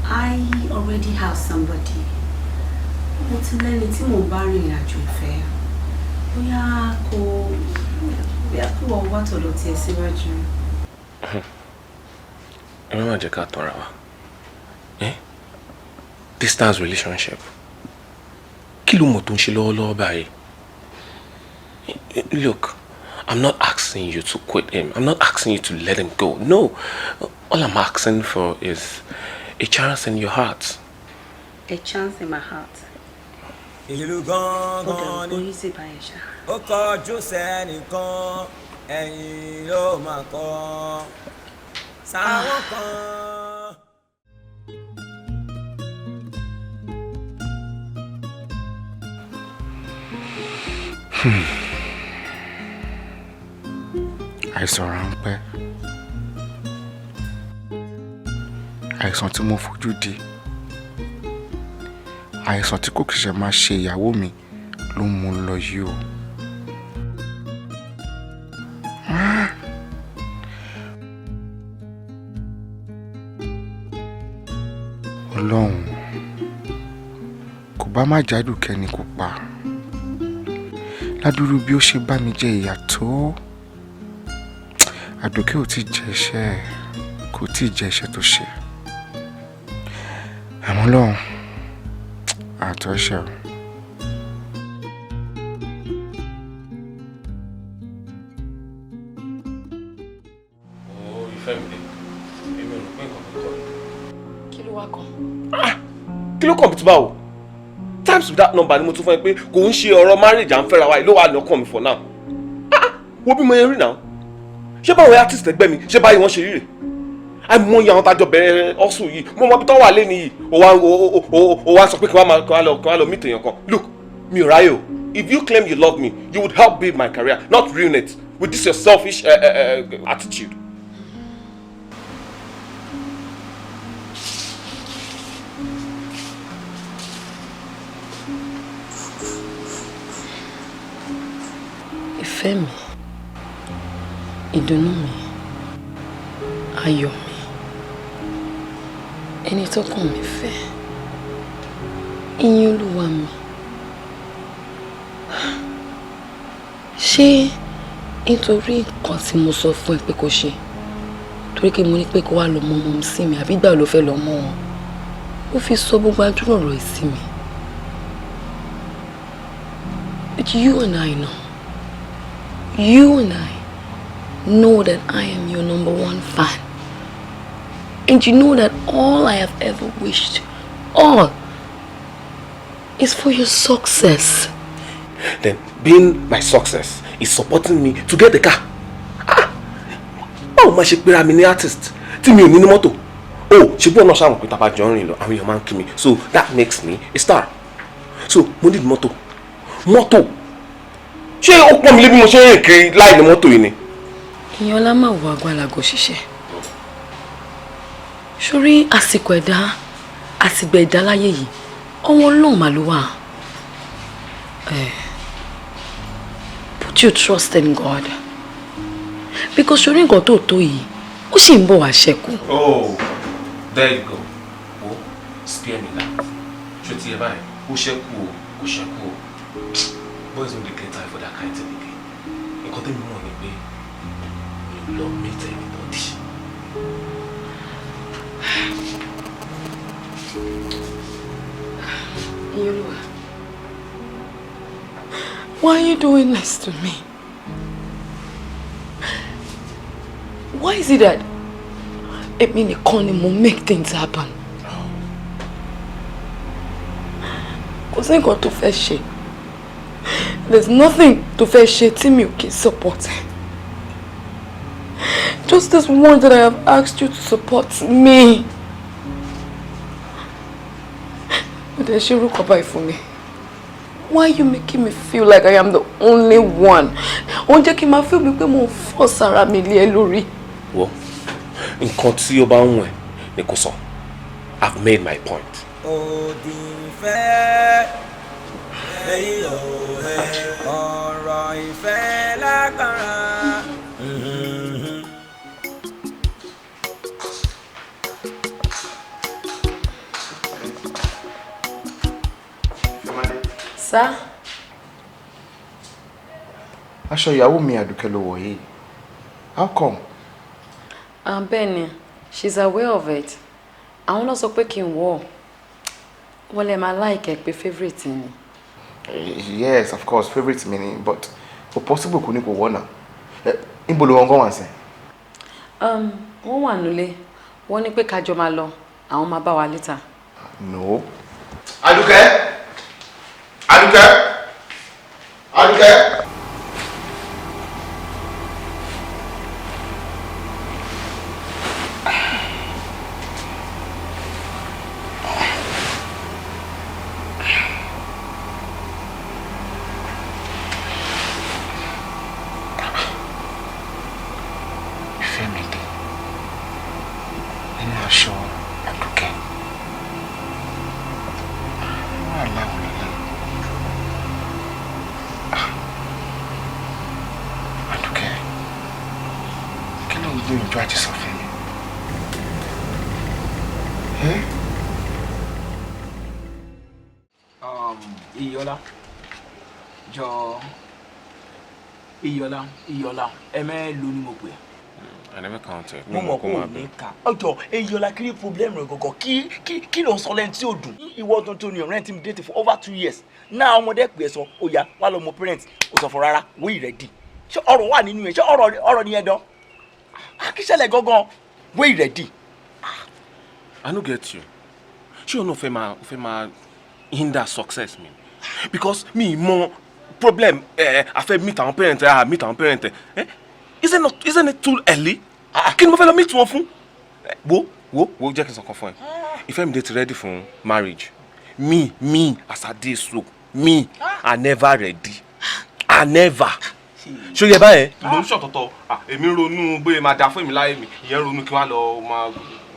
I already have somebody. Mo ti lẹ́ni tí mò ń bá rìnrìn àjò ìfẹ́. Bóyá kó wọ́n wá tọ̀dọ̀ tiẹ̀ síwájú. Ẹ má má jẹ́ ká tanra wa. Eh? Distance relationship. Kí ló mọ̀ tó ń ṣe lọ́wọ́lọ́wọ́ báyìí? Look, I'm not asking you to quit him. I'm not asking you to let him go. No. All I'm asking for is a chance in your heart. A chance in my heart. Ìlú gángan ni. Ó dẹ̀ easy báyìí ṣá. Ó kọjú sẹ́nìkan, ẹ̀yìn ló máa kọ́ sáwọn kan. Àìsàn ráńpẹ́, àìsàn tí mo fojú di, àìsàn tí kò kìí ṣe máa ṣe ìyàwó mi ló mú un lọ yìí o. Ah! Ọlọ́run, kò bá má jádùn kẹ́ni kò pa ládùúrú bí ó ṣe bá mi jẹ ìyà tó. Àdùkẹ́ ò tí jẹ iṣẹ́ ẹ̀, kò tí jẹ iṣẹ́ tó ṣe, àmọ́ lọ́hùn àtọ́ iṣẹ́ o. Ó ìfẹ́ mi dé, èmi ò rò pé nǹkan tó kọ́ ni. Kí ló wá kàn? Kí ló kàn bí tí báwo? Times with that number ni mo tún fún ẹ pé kò ń ṣe ọ̀rọ̀ marriage à ń fẹ́ra wa yìí ló wà lọ́kàn mi for now. Ah, ah, wo bí mo yẹn rí náà. Ṣé báwo artist ẹgbẹ́ mi ṣé báyìí wọ́n ṣe rí rè? Àìmọye àwọn tájọ bẹ̀rẹ̀ ọ̀sùn yìí, mo mọ ibi tó wà lé nìyí, ó wá sọ pé kí wọ́n lọ meet èèyàn kan. Look, mi ò ráyè o. If you claim you love me, you would help build my career, not ruin it with this your selfish attitude. Ìfẹ́ mi, ìdùnnú mi, ayọ̀ mi, ẹni tọ́kàn mi fẹ́, ìyìn Olúwa mi. Ṣé Nítorí nǹkan tí mo sọ fún ẹ pé kò ṣe, torí pé mo ní pé kó wá lọ mọ ọmọ sí mi, àbí ìgbà ló fẹ́ lọ mọ́ wọn, ó fi sọ gbogbo àdúrà ọ̀rọ̀ ẹ̀ sí mi. But you and I know, you and I know that I am your number one fan. And you know that all I have ever wished, all, is for your success. Then being my success is supporting me to get the car. Ah, báwo máa ṣe pera mi ní artist tí mi ò ní ní mọ́tò? Oh, ṣe bí ọ̀nà ṣàwọn pé tàbá jọ ń rìn lọ, àwọn èèyàn máa ń kí mi. So that makes me a star. So mo need mọ́tò. Mọ́tò. Ṣé ó pọ́n mi lé bí mo ṣe ń rìn kiri láì ní mọ́tò yìí ni? Ìyànlá, máa wọ àgbàlagbò ṣiṣẹ́ sórí àsìkò ẹ̀dá àtìgbà ẹ̀dá láyé yìí, ọwọ́ Ọlọ́run mà ló wà. Put your trust in God, because sórí nǹkan tó tó yìí, ó sì ń bọ̀ wá ṣẹ́kù. Oh, there you go. Oh, spare me that. Ṣé ti yẹ báyìí? Ó ṣẹ́kù o, kò ṣẹ́kù o. Boys no dey get time for that kind thing again. Nǹkan tẹ́mi mọ̀ ni pé mi ò lọ meet anybody. Iyolúwa, why are you doing this to me? Why is it that èmi nìkan ni mo make things happen? Kò sí nǹkan tó fẹ́ ṣe. There's nothing tó fẹ́ ṣe tí mi ò kí support. Just this one that I have asked you to support me. Ó dẹ̀ ṣe orúkọ báyìí fún mi. Why are you making me feel like I am the only one? Ó ń jẹ́ kí n máa feel mi pé mo ń force ara mi lé ẹ lórí. Wo, nǹkan tí ó bá ń wọ̀n ni kò sọ. I've made my point. Òdì ìfẹ́ èyí ò ẹ ọ̀rọ̀ ìfẹ́ lágbára. Sir? Aṣọ ìyàwó mi Àdùkẹ́ ló wọ̀ yìí. How come? Bẹ́ẹ̀ni, she's aware of it. Àwọn náà sọ pé kí n wọ̀. Wọ́n lè máa like ẹ pé favourite ni. Yes, of course, favourite mi ni, but kò possible kò ní kò wọ̀ náà. Níbo ló wọn kọ́ wá sí? Wọ́n wà nílé. Wọ́n ní pé ká jọ máa lọ. Àwọn máa bá wa later. No. Àdùkẹ́! Àdùkẹ́! Àdùkẹ́! Ìfẹ́midé nínú aṣọ Àdùkẹ́. Wọ́n aláwọ̀ lélẹ̀. Àdùkẹ́, kí ló ń gbìyànjú àti sọ fún mi? Eh? Iyọlá, jọ, Iyọlá, Iyọlá, ẹ mẹ́ẹ̀lú ni mo pè é. I never counted. Mo mọ̀ kó o ní ká ọjọ́. Iyọlá, kí ni problem rẹ̀ gọ̀gọ̀? Kí ló ń sọ lẹ́nu tí ò dùn? Ìwọ tuntun ni ọ̀rẹ́ tí mi date for over 2 years náà. Ọmọdé pè é sọ ó yá wá lọ mọ parent, ó sọ fún rárá wí ready. Ṣé ọ̀rọ̀ wà nínú yẹn? Ṣé ọ̀rọ̀ ni yẹn dán? Akíṣẹ́lẹ̀ gangan wí ready. I no get you. Ṣé o náà fẹ́ máa hinder success mi? Because mi mọ problem ẹ, a fẹ́ meet àwọn parent ẹ, a meet àwọn parent ẹ. Isn't it isn't it too early? Kí ni mo fẹ́ lọ meet wọn fún? Wo, wo, wo, jẹ́ kí n sọ kan fún ẹ. Ìfẹ́midé ti ready fún marriage. Me, as I dey so, me, I never ready. I never. Ṣé o yẹ báyẹn? Ló ń ṣọ̀tọ̀tọ̀. Èmi ronú bóyá máa da fún èmi láyé mi. Ìyẹn ronú kí wọ́n á lọ máa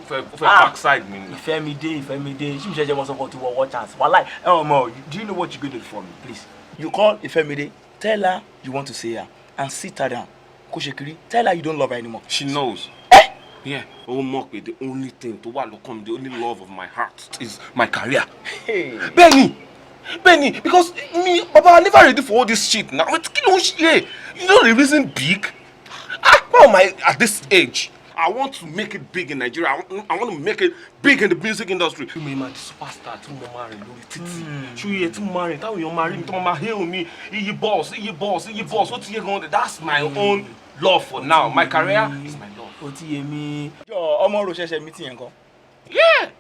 fẹ́ backside mi ni. Ìfẹ́midé, Ìfẹ́midé, ṣé mi ṣe jẹ́ mọ́ sọ́kàn tí wọ́n wọ́n chance wàhálà ẹ ọmọ? Do you know what you go do for me, please? You call Ìfẹ́midé, tell her you want to see her and sit her down. Kó ṣe kiri, tell her you don't love her anymore. She knows. Eh? Yeah, ó mọ̀ pé the only thing tó wà lọ́kàn mi, the only love of my heart is my career. Bẹ́ẹ̀ni, bẹ́ẹ̀ni, because me, baba, I never ready for all this shit now. Kí ló ń ṣe? You know the reason big? Ah, why am I at this age? I want to make it big in Nigeria. I want to make it big in the music industry. Mi máa di superstar tí mo máa rìn lórí títì. Ṣé iye tí mo máa rìn táwọn èèyàn máa rí mi tó máa hail mi? Iye boss, iye boss, iye boss, ó ti yé gan. That's my own love for now. My career is my love. Ó ti yé mi. Jọ ọmọ ro ṣẹ̀ṣẹ̀ mi ti yẹn kan. Yeah,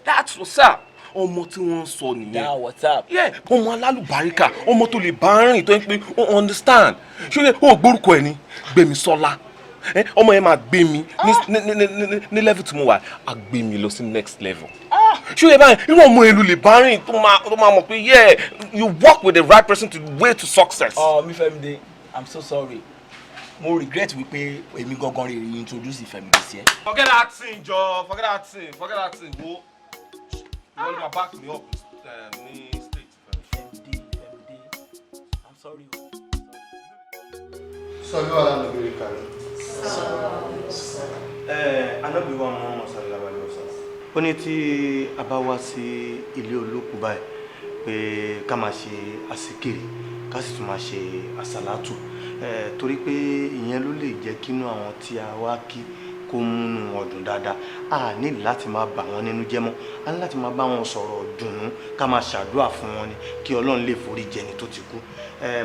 that's what's up. Ọmọ tí wọ́n ń sọ nìyẹn. That what's up. Yeah, ọmọ alálùbáríkà, ọmọ tó lè bá rìn tó ń pé ó understand. Ṣé o gbórúkọ ẹ ní? Gbémisọ́lá. Ọmọ yẹn máa gbé mi ní level tí mo wà, á gbé mi lọ sí next level. Ṣé o yẹ báyìí? Irú ọmọ èlò lè bá rìn tó máa mọ̀ pé, yeah, you work with the right person to way to success. Ọ mi Fẹ́mídé, I'm so sorry. Mo regret wípé èmi gangan rè introduce Fẹ́mídé sí ẹ. Forget that thing, jọ. Forget that thing. Forget that thing. Wo. You want to back me up ní state. Fẹ́mídé, Fẹ́mídé, I'm sorry o. Sallu ala nabiyil karim. Ànábì wa Muhammad sallallahu alaihi wasallam. Ó ní tí a bá wá sí ilé olókùú báyìí pé ká máa ṣe àsìkiri, ká sì tún máa ṣe àsàlátù, torí pé ìyẹn ló lè jẹ́ kínú àwọn tí a wá kí kó múnú wọn dùn dáadáa. A ní láti máa bà wọ́n nínú jẹ́ mọ́, a ní láti máa bá wọn sọ̀rọ̀ dùnnú, ká máa ṣàdúrà fún wọn ni kí Ọlọ́run lè forí jẹni tó ti kú.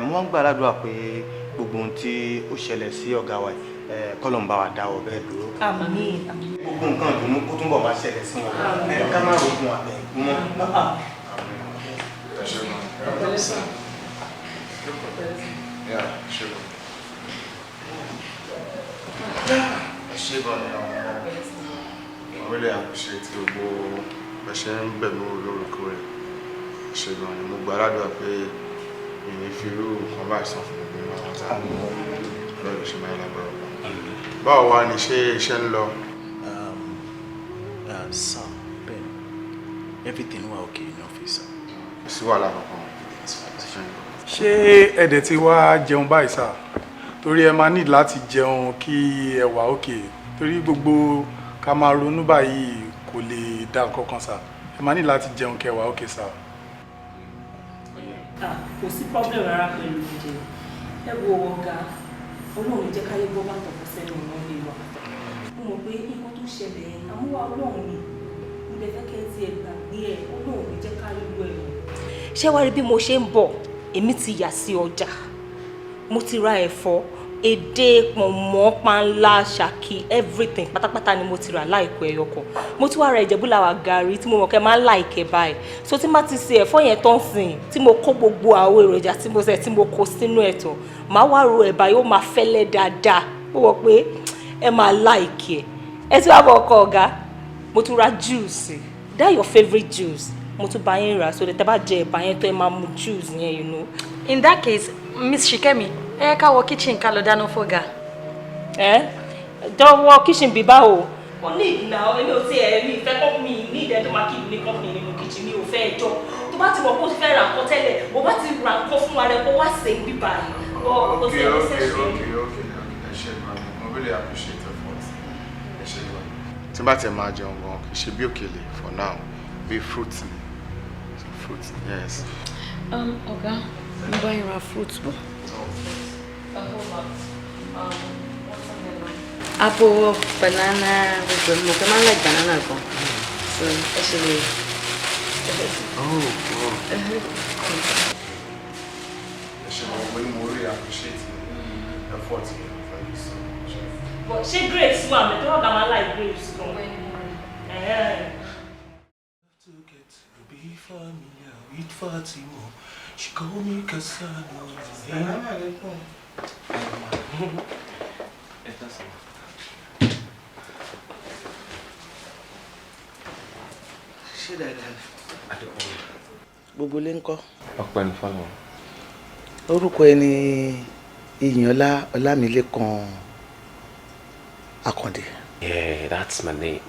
Mo wá ń gbàdúrà pé gbogbo ohun tí ó ṣẹlẹ̀ sí ọ̀gá wa yìí, kọ́lọ́un bá wa dáwọ́ bẹ́ẹ̀ dúró. Àmín. Gbogbo nǹkan ìdùnnú kó túnbọ̀ máa ṣẹlẹ̀ sí wọn, ká má rogun àbẹ̀kú mọ́. Ẹ ṣé gan. Yeah, ṣé gan. Ẹ ṣé gan ni àwọn ọmọ. I really appreciate gbogbo bẹ́ ṣe ń bẹ̀ mí wò lóòrèkóòrè. Ẹ ṣé gan ni, mo gbàdúrà pé mi ní fi irú nǹkan báyìí sàn fún gbogbo yín àwọn tá lọ́dọ̀ ṣe máa ń lágbára ọ̀pọ̀. Báwo wá ni, ṣé iṣẹ́ ń lọ? Sir, Ben, everything wà okay in office, sir. Kò sí wàhálà kankan. Ṣé ẹ dẹ̀ ti wá jẹun báyìí, sir? Torí ẹ máa need láti jẹun kí ẹ wà okay, torí gbogbo ká máa ronú báyìí kò lè dá nǹkan kan, sir. Ẹ máa need láti jẹun kí ẹ wà okay, sir. Ah, kò sí problem rárá pẹ̀lú oúnjẹ. Ẹ wo ọ̀gá, Ọlọ́run jẹ́ káyé gbọ́ bàtọ̀ fún sẹ́nu ọ̀nà ilé wa. Mo mọ̀ pé nǹkan tó ṣẹlẹ̀ yẹn, àmúwá Ọlọ́run ni. Mo lè fẹ́ kẹ́ ẹ ti ẹ̀ gbàgbé ẹ̀, Ọlọ́run jẹ́ káyé gbọ́ ẹ̀. Ṣé wàá rí bí mo ṣe ń bọ̀? Èmi ti yà sí ọjà, mo ti ra ẹ̀fọ́, edé, pọ̀nmọ́, panla, ṣàkí, everything pátápátá ni mo ti rà láìpẹ́ ẹyọ kan. Mo tún wá ra ìjẹ̀búlàwà gàrí tí mo mọ̀ kẹ́ máa ń láìkẹ́ báyìí. So tí má ti ṣe ẹ̀fọ́ yẹn tán sìn, tí mo kó gbogbo àwọn èròjà tí mo ṣe, tí mo kó sínú ẹ̀ tán, màá wá ro ẹ̀bà, yóò máa fẹ́lẹ́ dáadáa. Mo mọ̀ pé ẹ máa like ẹ̀. Ẹ tí wàá bọ̀ ọkọ ọ̀gá, mo tún ra juice, that your favourite juice, mo tún bá yín rà, so that tẹ́ bá jẹ ẹ̀bà yẹn tó, ẹ máa mu juice yẹn. In that case, Miss Shikemi, ẹ ká wọ kitchen, ká lọ dáná fọ́gà. Ẹ jọ̀wọ́, kitchen bí báwo? Kò ní ìdìnnà, èmi ò tiẹ̀ mi ìfẹ́ company ní ìdẹ́ tó máa keep ní company nínú kitchen. Mi ò fẹ́ ẹjọ́. Tó bá ti mọ̀ pé o ti fẹ́ ra nǹkan tẹ́lẹ̀, o bá ti ra nǹkan fún wa rẹ, kó wá ṣe bíbá yìí. Okay, ẹ ṣé gan ni, mo really appreciate your effort. Ẹ ṣé gan. Tí n bá tiẹ̀ máa jẹun gan, kì í ṣe bí òkèlè for now, bí fruit ni. Fruit, yes. Ọ̀gá, mo bá yín ra fruit bọ̀. Apple, banana, gbogbo ẹ̀. Mo fẹ́ máa ń like banana gan. So, ẹ ṣe lè. Oh. Ẹ ṣé gan, mo ní mo really appreciate the effort yẹn. Thank you so much. But ṣé grapes wà mẹ́? Tó ọ̀gá máa ń like grapes gan. Be familiar with Fatima. She call me Casanova. Salaam alaikum. Ẹ káàsán. Ṣé dáadáa ni? Gbogbo ilé ń kọ́? Ọpẹ́ ní fọ́lọ́run. Orúkọ ẹ ní Ìyànlá Ọlámilékan Àkàndé. Yeah, that's my name.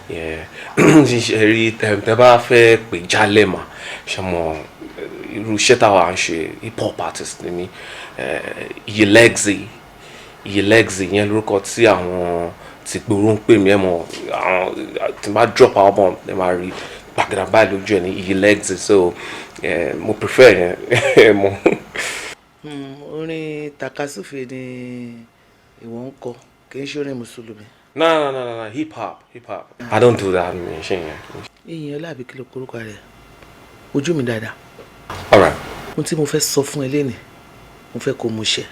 Yeah. Ṣe rí, tẹ bá fẹ́ pè jálẹ̀ mà, ṣe mọ irú iṣẹ́ táwa ń ṣe, hip hop artist ni mí. Iyelexi, Iyelexi yẹn lórúkọ tí àwọn tí gbòòrò ń pè mí. Ẹ mọ̀, àwọn tí n bá drop album, ẹ máa rí gbàgàdà báyìí lójú ẹ ní Iyelexi, so mo prefer yẹn, ẹ mọ̀. Orin Orin takasúfè ni ìwọ ń kọ, kì í ṣe orin mùsùlùmí. No, no, no, no, no, hip hop, hip hop. I don't do that, mi ṣe yẹn. Ìyìn ọlá àbí kí ló korúkọ rẹ? Ojú mi dáadáa. All right. Ohun tí mo fẹ́ sọ fún ẹ lénìí, mo fẹ́ kó mo ṣe.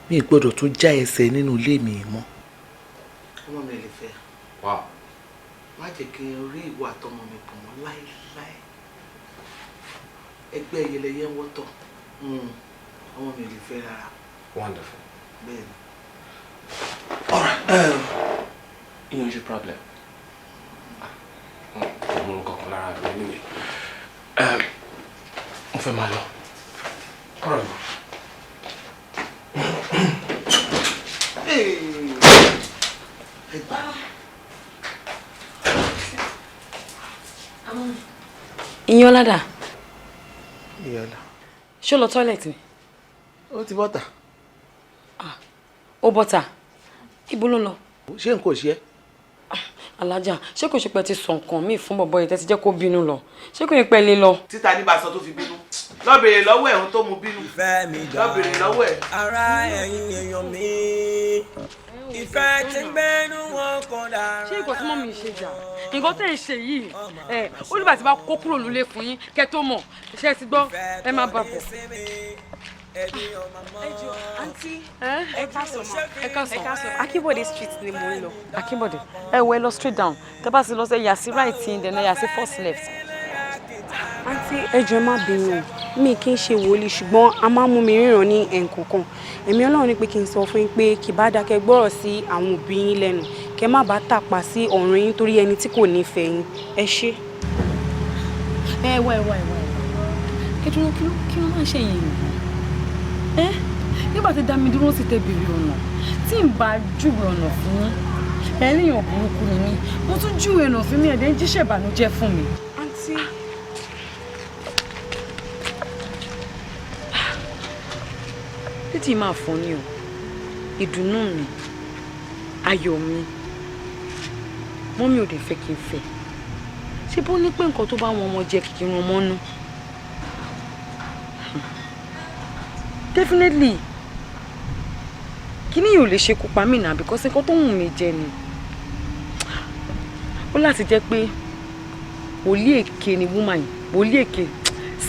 Mi ì gbọ́dọ̀ tún já ẹsẹ̀ nínú ilé mi mọ́. Ọmọ mi lè fẹ́. Wow. Má jẹ́ kí n rí ìwọ àtọmọ mi pọ̀ mọ́ láéláé. Ẹgbẹ́ yẹlẹyẹ ń wọ́tọ̀. Ọmọ mi lè fẹ́ rárá. Wonderful. Bẹ́ẹ̀ni. All right. Ìyẹn ṣe problem. Kò mú nǹkan kan lára mi anyway. Mo fẹ́ máa lọ. All right. Iyànlá dà? Iyànlá. Ṣé ó lọ toilet ni? Ó ti bọ́tà. Ó bọ́tà. Ibo ló lọ? Ṣé n kò ṣe é? Alájà, ṣé kò ṣe pé ti sọ nǹkan míì fún bọ̀bọ̀ yìí tẹ́ ti jẹ́ kó bínú lọ? Ṣé kò yẹ pẹ́ lé lọ? Títa ní bàṣọ tó fi bínú. Lọ bèrè lọ́wọ́ ẹ̀ ohun tó mú bínú. Ìfẹ́ mi dà. Lọ bèrè lọ́wọ́ ẹ̀. Ara ẹ̀yin èèyàn mi, ìfẹ́ tí ń gbẹ́nu wọn kò dára. Ṣé nǹkan tí mọ́mí ṣe jà? Nǹkan tẹ́ ẹ̀ ń ṣe yìí, ẹ̀ olùbà tí bá kó kúrò nílé fún yín kẹ́ tó mọ̀, ṣé ẹ ti gbọ́? Ẹ má bà bọ̀. Ẹ jọ̀ọ́ àǹtí, ẹ káàsán ma. Ẹ káàsán. Akínbọ̀dé street ni mò ń lọ. Akínbọ̀dé, ẹ wọ ẹ lọ straight down. Tẹ́ bá ti lọ sí yà sí right yín, then yà sí first left. Àǹtí, ẹ jọ̀ọ́ ẹ má bínú o, mi kì í ṣe wòlíì ṣùgbọ́n a máa ń mú mi ríran ní ẹ̀ǹkọ̀ọ̀kan. Ẹ̀mí Ọlọ́run ní pé kí n sọ fún yín pé kì bá dákẹ́ gbọ́rọ̀ sí àwọn òbí yín lẹ́nu, kẹ́ má bàa tàpá sí ọ̀run yín torí ẹni tí kò nífẹ̀ẹ́ yín. Ẹ ṣé. Ẹ wá ẹ wá ẹ wá ẹ wá. Ẹ dúró, kí ló máa ń ṣe yìí? Ẹ nígbà tí dá mi dúró sí tẹ bèrè ọ̀nà tí n bá júwe ọ̀nà fún yín, ẹ léèyàn burúkú ni mí. Mo tún júwe ọ̀nà fún mi, ẹ̀dẹ̀ ń jíṣẹ́ ìbànújẹ́ fún mi. Àǹtí. Títí máa fún ni o, ìdùnnú mi, ayọ̀ mi, mọ́mí ò dé fẹ́ kí n fẹ́. Ṣé bó ní pé nǹkan tó bá wọn ọmọ jẹ kìkì wọn mọ́nú? Definitely, kíní yìí ò lè ṣekú pa mí náà because nǹkan tó wù mí jẹ ni. Ó láti jẹ́ pé wòlíì èké ni woman yìí, wòlíì èké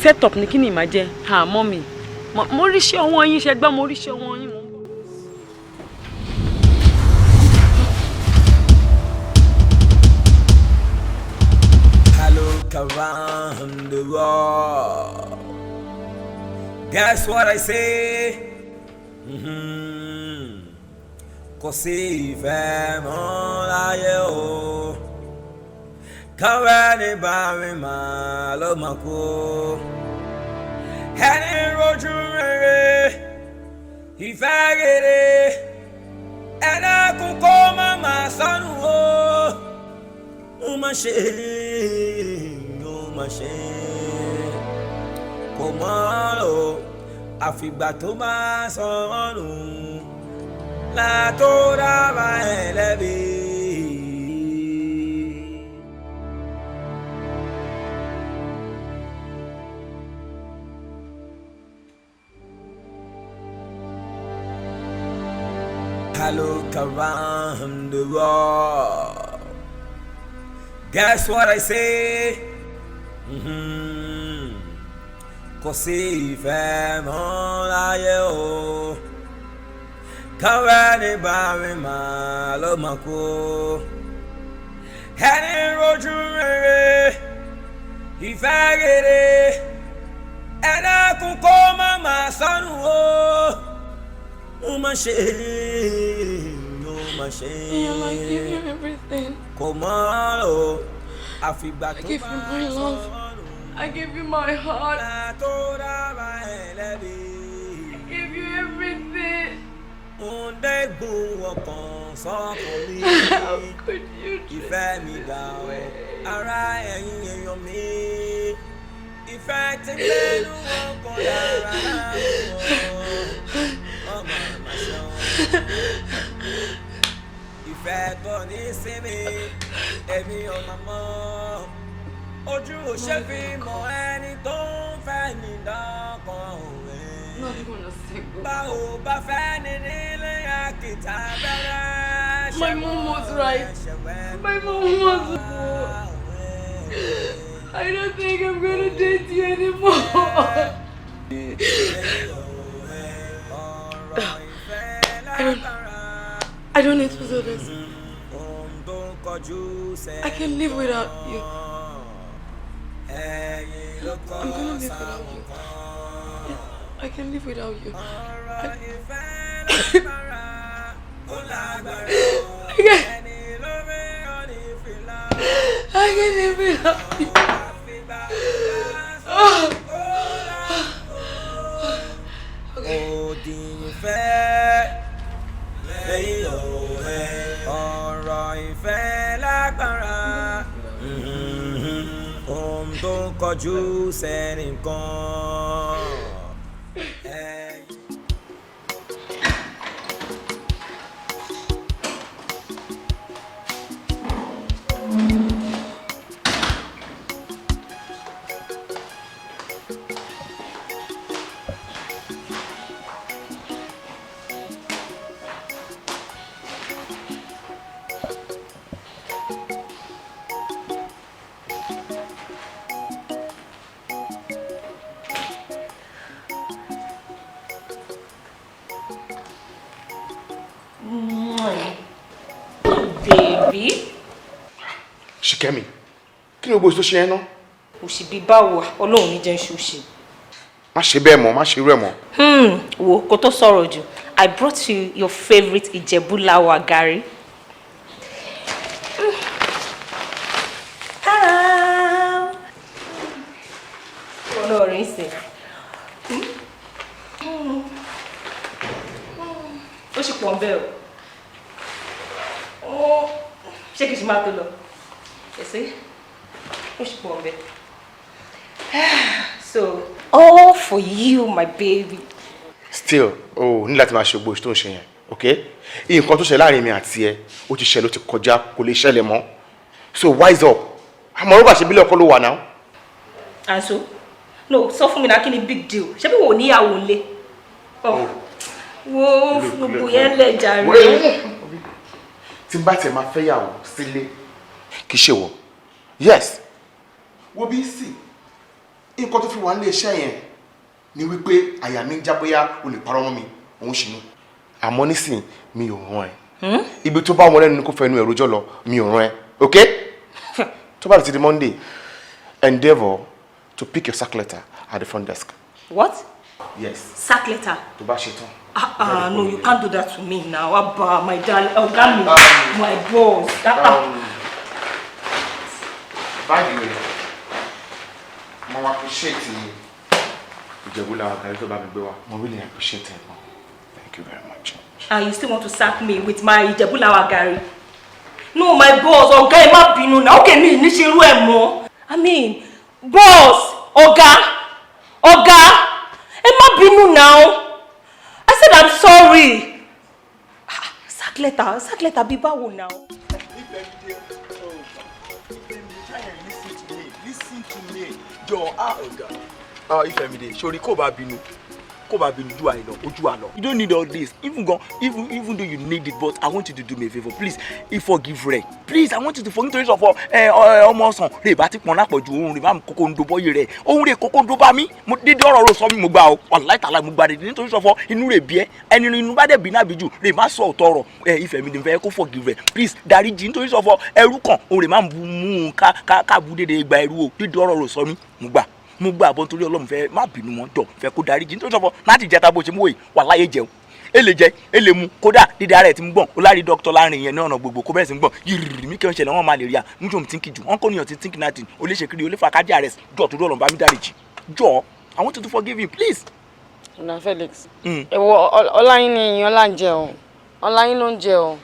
set up ni kíní ìmá jẹ́. Ha mọ́mí, mo rí iṣẹ́ ọwọ́ yín, ṣe gbọ́, mo rí iṣẹ́ ọwọ́ yín. I look around the world. Guess what I say? Kò sí ìfẹ́ mọ́ láyé o. Káwé ní bá mi máa ló máa kú. Ẹni rojú rere, ìfẹ́ rere, ẹlẹ́kùn kó má máa sọnù o. Ó má ṣe, ó má ṣe, kò mọ́ o. Àfìgbà tó bá sọnù látó dábàá ẹ̀ lẹ́bi. I look around the world. Guess what I say? Kò sí ìfẹ́ mọ́ láyé o. Káwé ní bá mi máa ló máa kú. Ẹni rojú rere, ìfẹ́ rere, ẹlẹ́kùn kó má máa sọnù o. Ó má ṣe, ó má ṣe. Iyànlá, I give you everything. Kò mọ́ o, àfìgbà I tó give bá you my love. I give you my heart. I give you everything. Ǹdẹ́gbọ̀n ọkàn sọ́kàn mi. How could you treat Ìfẹ́ mi me dà this o, way? ara ẹ̀yin èèyàn mi. Ìfẹ́ tí gbẹ́nu ọkàn dára láwọn ọmọ àmàṣọ. Ìfẹ́ kò ní sinmi, èmi ò mà mọ̀. Ojú ò ṣe fi mọ ẹni tó ń fẹ́ ní dọ́kan òwe. No, not wanna say Báwo bá fẹ́ ní nílé àkìtà bẹ̀rẹ̀. My mom was right. My mom was. I don't think I'm gonna date you anymore. I don't need to do this. I can live without you. I'm gonna live without you. I can live without you. I can live without you. Oh. Òdì ìfẹ́ lẹ́yìn òwe, ọ̀rọ̀ ìfẹ́ lágbára, ohun tó ń kọjú sẹ́nìkan. Baby. Ṣìkẹ́mi, kí ni gbogbo èso ṣe ẹ́ ná? Òṣì bíi báwo, Ọlọ́run ní jẹ́ ń ṣòṣì. Má ṣe bẹ́ẹ̀ mọ́, má ṣe irú ẹ̀ mọ́. Wo kó tó sọ̀rọ̀ jù, I brought you your favourite Ìjẹ̀bú láwa gàrí. Ta-da! Ọlọ́run ṣe. Ó sì pọ̀ bẹ́ẹ̀ o. Ṣé kìí ṣe máa tó lọ? Ẹ̀sẹ̀, ó sì pọ̀ bẹ́ẹ̀. So, all for you, my baby. Still, o ní láti máa ṣe gbogbo tó ń ṣe yẹn, ok? Nǹkan tó ṣe láàrin mi àti ẹ, ó ti ṣẹlẹ̀, ó ti kọjá, kò lè ṣẹlẹ̀ mọ́. So wise up. Àmọ́ rọ́bà ṣe bílẹ̀ ọkọ ló wà náà. And so, no, sọ fún mi náà, kí ni big deal? Ṣé bí wò níyàwó ńlé? Wo gbogbo yẹn lẹ̀ jàre. Tí n bá tiẹ̀ máa fẹ́ yàwó sílé, kì í ṣe wọ̀. Yes. Wo bí sì, nǹkan tó fi wà nílé iṣẹ́ yẹn ni wípé àyà mi ń já bóyá o lè parọ́ mọ́ mi, òun sì ni. Àmọ́ nísìnyí mi ò rán ẹ. Ibi tó bá wọn lẹ́nu ni kò fẹnu ẹ̀rọ jọ lọ, mi ò rán ẹ. Ok? Tó bá ti di Monday, endeavour to pick your sack letter at the front desk. What? Yes. Sack letter? Tó bá ṣe tán. Ah, ah, no, you can't do that to me now. Abba, my darling, ọ̀gá mi, my boss. Ah, ah. By the way, mo appreciate Ìjẹ̀bú làwọn àgbàdo tó bá mi gbé wá. Mo really appreciate it. Thank you very much. And you still want to sack me with my Ìjẹ̀bú làwọn gàrí? No, my boss, ọ̀gá, ẹ má bínú náà. Okay, mi ní ṣe irú ẹ̀ mọ́. I mean, boss, ọ̀gá, ọ̀gá, ẹ má bínú now. I said I'm sorry. Ah, sack letter, sack letter bí báwo now? Listen to me. Jọ, ah, ọ̀gá. Ah, Ifemide, sori kó bá bínú. Kó bá bínú ju àìlọ, ojú àlọ. You don't need all this. Even gan, even even though you need it, but I want you to do me a favour, please. If forgive rẹ. Please, I want you to forgive nítorí sọ̀fọ̀ ẹ ọmọ ọ̀sán rè bá ti pọn lápọ̀jù òun rè bá mi kókó ń do bọ́yì rẹ̀. Òun rè kókó ń do bá mi. Mo dédé ọ̀rọ̀ rò sọ mi mo gbà o. Wàláì tàlà mo gbà dédé nítorí sọ̀fọ̀ inú rè bí ẹ. Ẹni inú bá dẹ̀ bí náà bí jù rè má sọ òótọ́ ọ̀rọ̀. Ẹ Ifemide fẹ́ kó forgive rẹ. Please, dáríjì nítorí sọ̀fọ̀ ẹrú kan òun rè má mú un ká ká ká bu dédé gba ẹrú o. Dédé ọ̀rọ̀ rò sọ mi mo gbà. Mo gbà bọ́ nítorí Ọlọ́run fẹ́ má bínú mọ́ jọ fẹ́ kó dáríjì nítorí sọ́fọ́ láti jẹta bó ṣe mú wòye wà láyé jẹun e lè jẹ e lè mu kódà dídá ara ẹ̀ ti ń gbọ̀n ó lárí dókítà láàrin yẹn ní ọ̀nà gbogbo kó bẹ̀rẹ̀ sí ń gbọ̀n yìrìrì mí kí wọ́n ṣẹlẹ̀ wọ́n máa lè rí à nítorí òun ti ń kí jù wọ́n kò níyàn ti think nothing ó lè ṣe kiri ó lè fa cardiac arrest jọ torí Ọlọ́run bá mi dáríjì jọ. I want you to forgive him, please. Ọ̀nà Felix, ẹ̀wọ̀ ọláyín ni ìyàn là ń jẹ o, ọláyín ló ń jẹ o,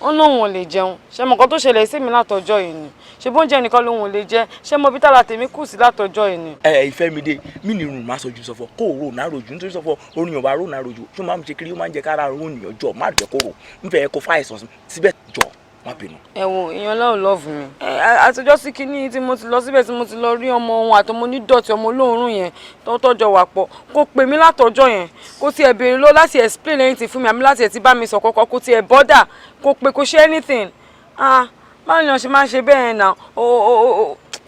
ó lóun ò lè jẹun. Ṣé mo nǹkan tó ṣẹlẹ̀ sí mi látọjọ́ yìí ni? Ṣé bóúnjẹ nìkan lòun ò lè jẹ? Ṣé mo bí tààrà tèmi kù sí látọjọ́ yìí ni? Ẹ Ifemide, mí ni irun máa sọ ju sọfọ kó o rò náà rojú nítorí sọfọ orin yorùbá rò náà rojú tó máa ń ṣe kiri ó máa ń jẹ kára rò ní ọjọ́ má jẹ kó rò ń fẹ́ kó fà àìsàn síbẹ̀ jọ. Má bínú. Ẹ wo, Iyọlá ò love mi. Àtijọ́ sí kinní tí mo ti lọ síbẹ̀, tí mo ti lọ rí ọmọ òun àtọmọ onídọ̀tí, ọmọ olóòórùn yẹn tó tọ́jọ́ wà pọ̀, kó pè mí látọjọ́ yẹn, kó tiẹ̀ béèrè lọ láti explain anything fún mi, àmì láti ẹ̀ ti bá mi sọ kọ́kọ́, kó tiẹ̀ bother, kó pè, kó ṣe anything. Ah, báwo ni wọ́n ṣe máa ń ṣe bẹ́ẹ̀ náà?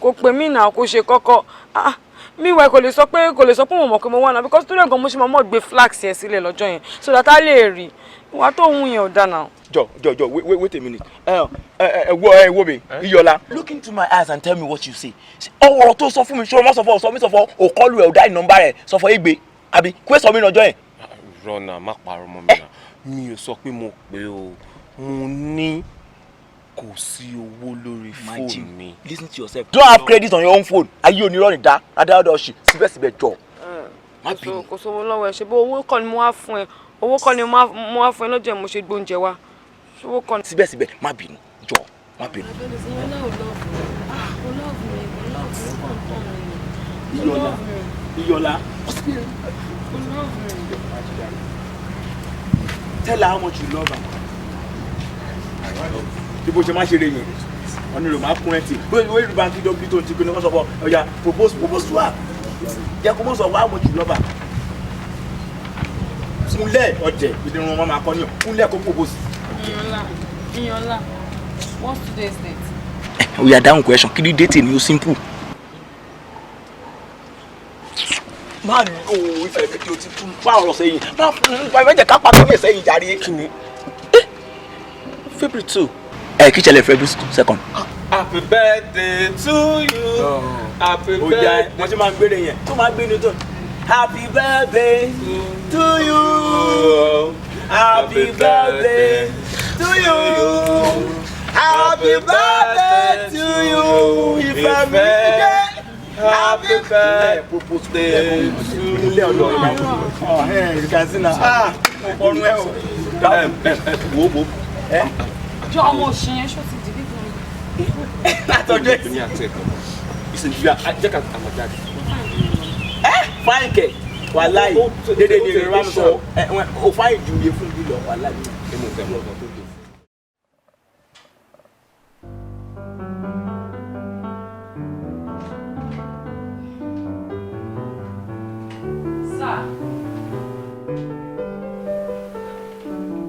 Kò pè mí náà, kó ṣe kọ́kọ́. Ah, meanwhile, kò lè sọ pé mo mọ̀ pé mo wà náà, because torí ẹ̀gàn mo ṣe máa mọ̀ gbé flask yẹn sílẹ̀ lọ́jọ́ yẹn so that a lè rí ìwà tó ń yẹn ò dáa náà. Jọ jọ jọ, wait, wait, wait a minute. Ẹ ẹ ẹ wo, ẹ wo mi, Iyọlá. Look into my eyes and tell me what you see. Ọ̀rọ̀ tó sọ fún mi, ṣé o mọ̀ sọ fún ọ sọ mi sọ fún òkọlù ẹ̀, ò dá ìnọmbà rẹ̀ sọ fún egbe àbí kí sọ mi lọ́jọ́ yẹn. Rọ́nà, má parọ́ mọ́ mi náà. Mi ò sọ pé mo pè o. Mo ní kò sí owó lórí fóònù mi. Listen to yourself. Don't have credit on your own phone. Ayé onírọ́ ni dá adáwọ́dọ̀ ọ̀ṣì síbẹ̀síbẹ̀, jọ. Má bínú. Kò sówó lọ́wọ́ ẹ̀. Ṣe bó owó kọ́ ni mo wá fún ẹ? Owó kọ́ ni mo wá fún ẹ lọ́jọ́ yẹn, mo ṣe gbóúnjẹ wá. Owó kọ́ ni. Síbẹ̀síbẹ̀, má bínú, jọ, má bínú. Iyọlá ò love mi. Ah, kò love mi, kò love mi, ó kàn tán mi ni. Iyọlá, Iyọlá. Kò love mi. Tell her how much you love her. Bí bó ṣe máa ṣeré yẹn, wọn ní rò máa kún ẹ tì bó ìwé ìlú báńkì w tó ń ti gbé ní wọ́n sọ fún ọ̀yà, propose, propose to her. Jẹ́ kó mọ̀ sọ fún how much you love her. Kúnlẹ̀ ọ̀jẹ̀ ìdí wọn máa kọ́ ní ọ̀, kúnlẹ̀ kó propose. Iyọlá, Iyọlá, what's today's date? Ó yá, dáhùn question. Kí ni date ni? Ó simple. Má ní o ìfẹ́ mi tí o ti tún pa ọ̀rọ̀ sẹ́yìn, má fún un pa ìfẹ́ jẹ́ ká pa kí ní ẹ̀ sẹ́yìn jàre. Kí ni February 2. Ẹ kí ṣẹlẹ̀ February 2nd. Happy birthday to you. Happy Ó yá, birthday. wọ́n ti máa ń gbére yẹn tó máa ń gbé ní tó. Happy birthday to you. Happy birthday to you. Happy birthday to you. Ìfẹ́ mi dé. Happy birthday to Ilé ọ̀dọ́ ọ̀hún, you can see now. Ah, ọrùn ẹ o. Wo, wo. Jọ, ọmọ òṣì yẹn, ṣó ti dìbò mi? Látọjọ́ ẹ̀. Èmi àti ẹ̀kọ́ ìsìnkú jẹ́ ká àmọ̀ jáde. Fine kẹ̀, wàláì dédé ni ìrora mi sọ o, fine ju iye fún mi lọ, wàláì. Èmi ò fẹ́ mọ̀ ọ̀gá tó dé. Sir.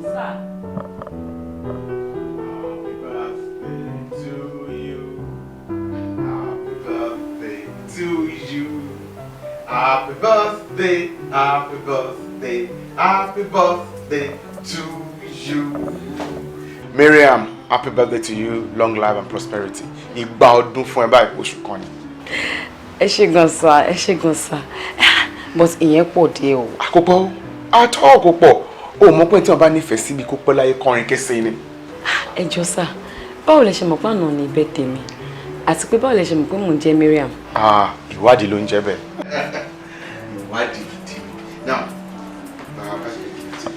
Sir. To you. Happy birthday to you. Happy birthday, happy birthday, happy birthday to you. Miriam, happy birthday to you. Long life and prosperity. Ìgbà ọdún fún ẹ báyìí, oṣù kan ni. Ẹ ṣé gan sir, ẹ ṣé gan sir, but ìyẹn pọ̀ díẹ̀ o. Àkópọ̀ àtọ́ kò pọ̀. O mọ̀ pé tí wọ́n bá nífẹ̀ẹ́ síbi kó pẹ́ láyé, kọrin kése ni. Ẹ jọ sir, báwo lẹ ṣe mọ̀ pé àná ni birthday mi, àti pé báwo lẹ ṣe mọ̀ pé mò ń jẹ́ Mariam? Ah, ìwádìí ló ń jẹ́ bẹ́ẹ̀. Ìwádìí gidi. Now, bàbá bá ṣe lè kiri tí.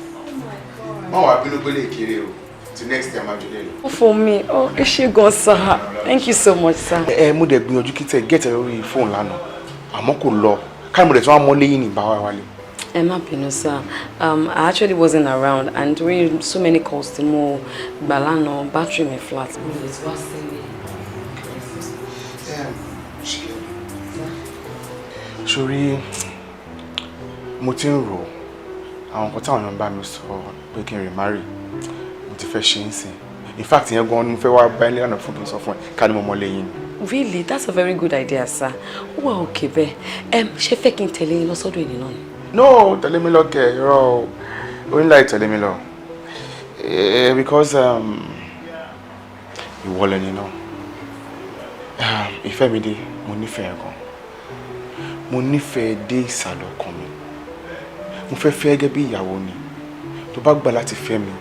Má wàá bínú pé lè kéré o. Till next time, máa jọlé lọ. Ó fún mi, ó ẹ ṣé gan sir, thank you so much, sir. Ẹ mo dẹ̀ gbìyànjú kí tẹ get ẹ lórí fóònù lánàá, àmọ́ kò lọ. Káyọ̀ mo dẹ̀ tí wọ́n á mọ́ léyìn ní ìbáwá wálé. Ẹ má bínú sir, I actually wasn't around, and during so many calls tí mo gbà lánàá, battery mi flat. Mo lè tí wá sílé. Sórí, mo ti ń rò àwọn nǹkan táwọn èèyàn bá mi sọ pé kí n remarry, mo ti fẹ́ ṣe é sìn. In fact, ìyẹn gan-an ni mo fẹ́ wá bá ilé lánàá fún kí n sọ fún ẹ, ká ní mo mọ lẹ́yìn ni. Really, that's a very good idea, sir. Ó wà okay bẹ́ẹ̀. Ṣé fẹ́ kí n tẹ̀lé yín lọ sọ́dọ̀ ènìyàn náà ni? No, tẹ̀lé mi lọ kẹ̀, irọ́ o, o ní láì tẹ̀lé mi lọ. Because ìwọ lẹni náà. Ìfẹ́ mi dé, mo nífẹ̀ẹ́ gan. Mo nífẹ̀ẹ́ dé ìsàlẹ̀ ọkàn mi. Mo fẹ́ fẹ́ gẹ́gẹ́ bí ìyàwó ni. Tó bá gbà láti fẹ́ mi,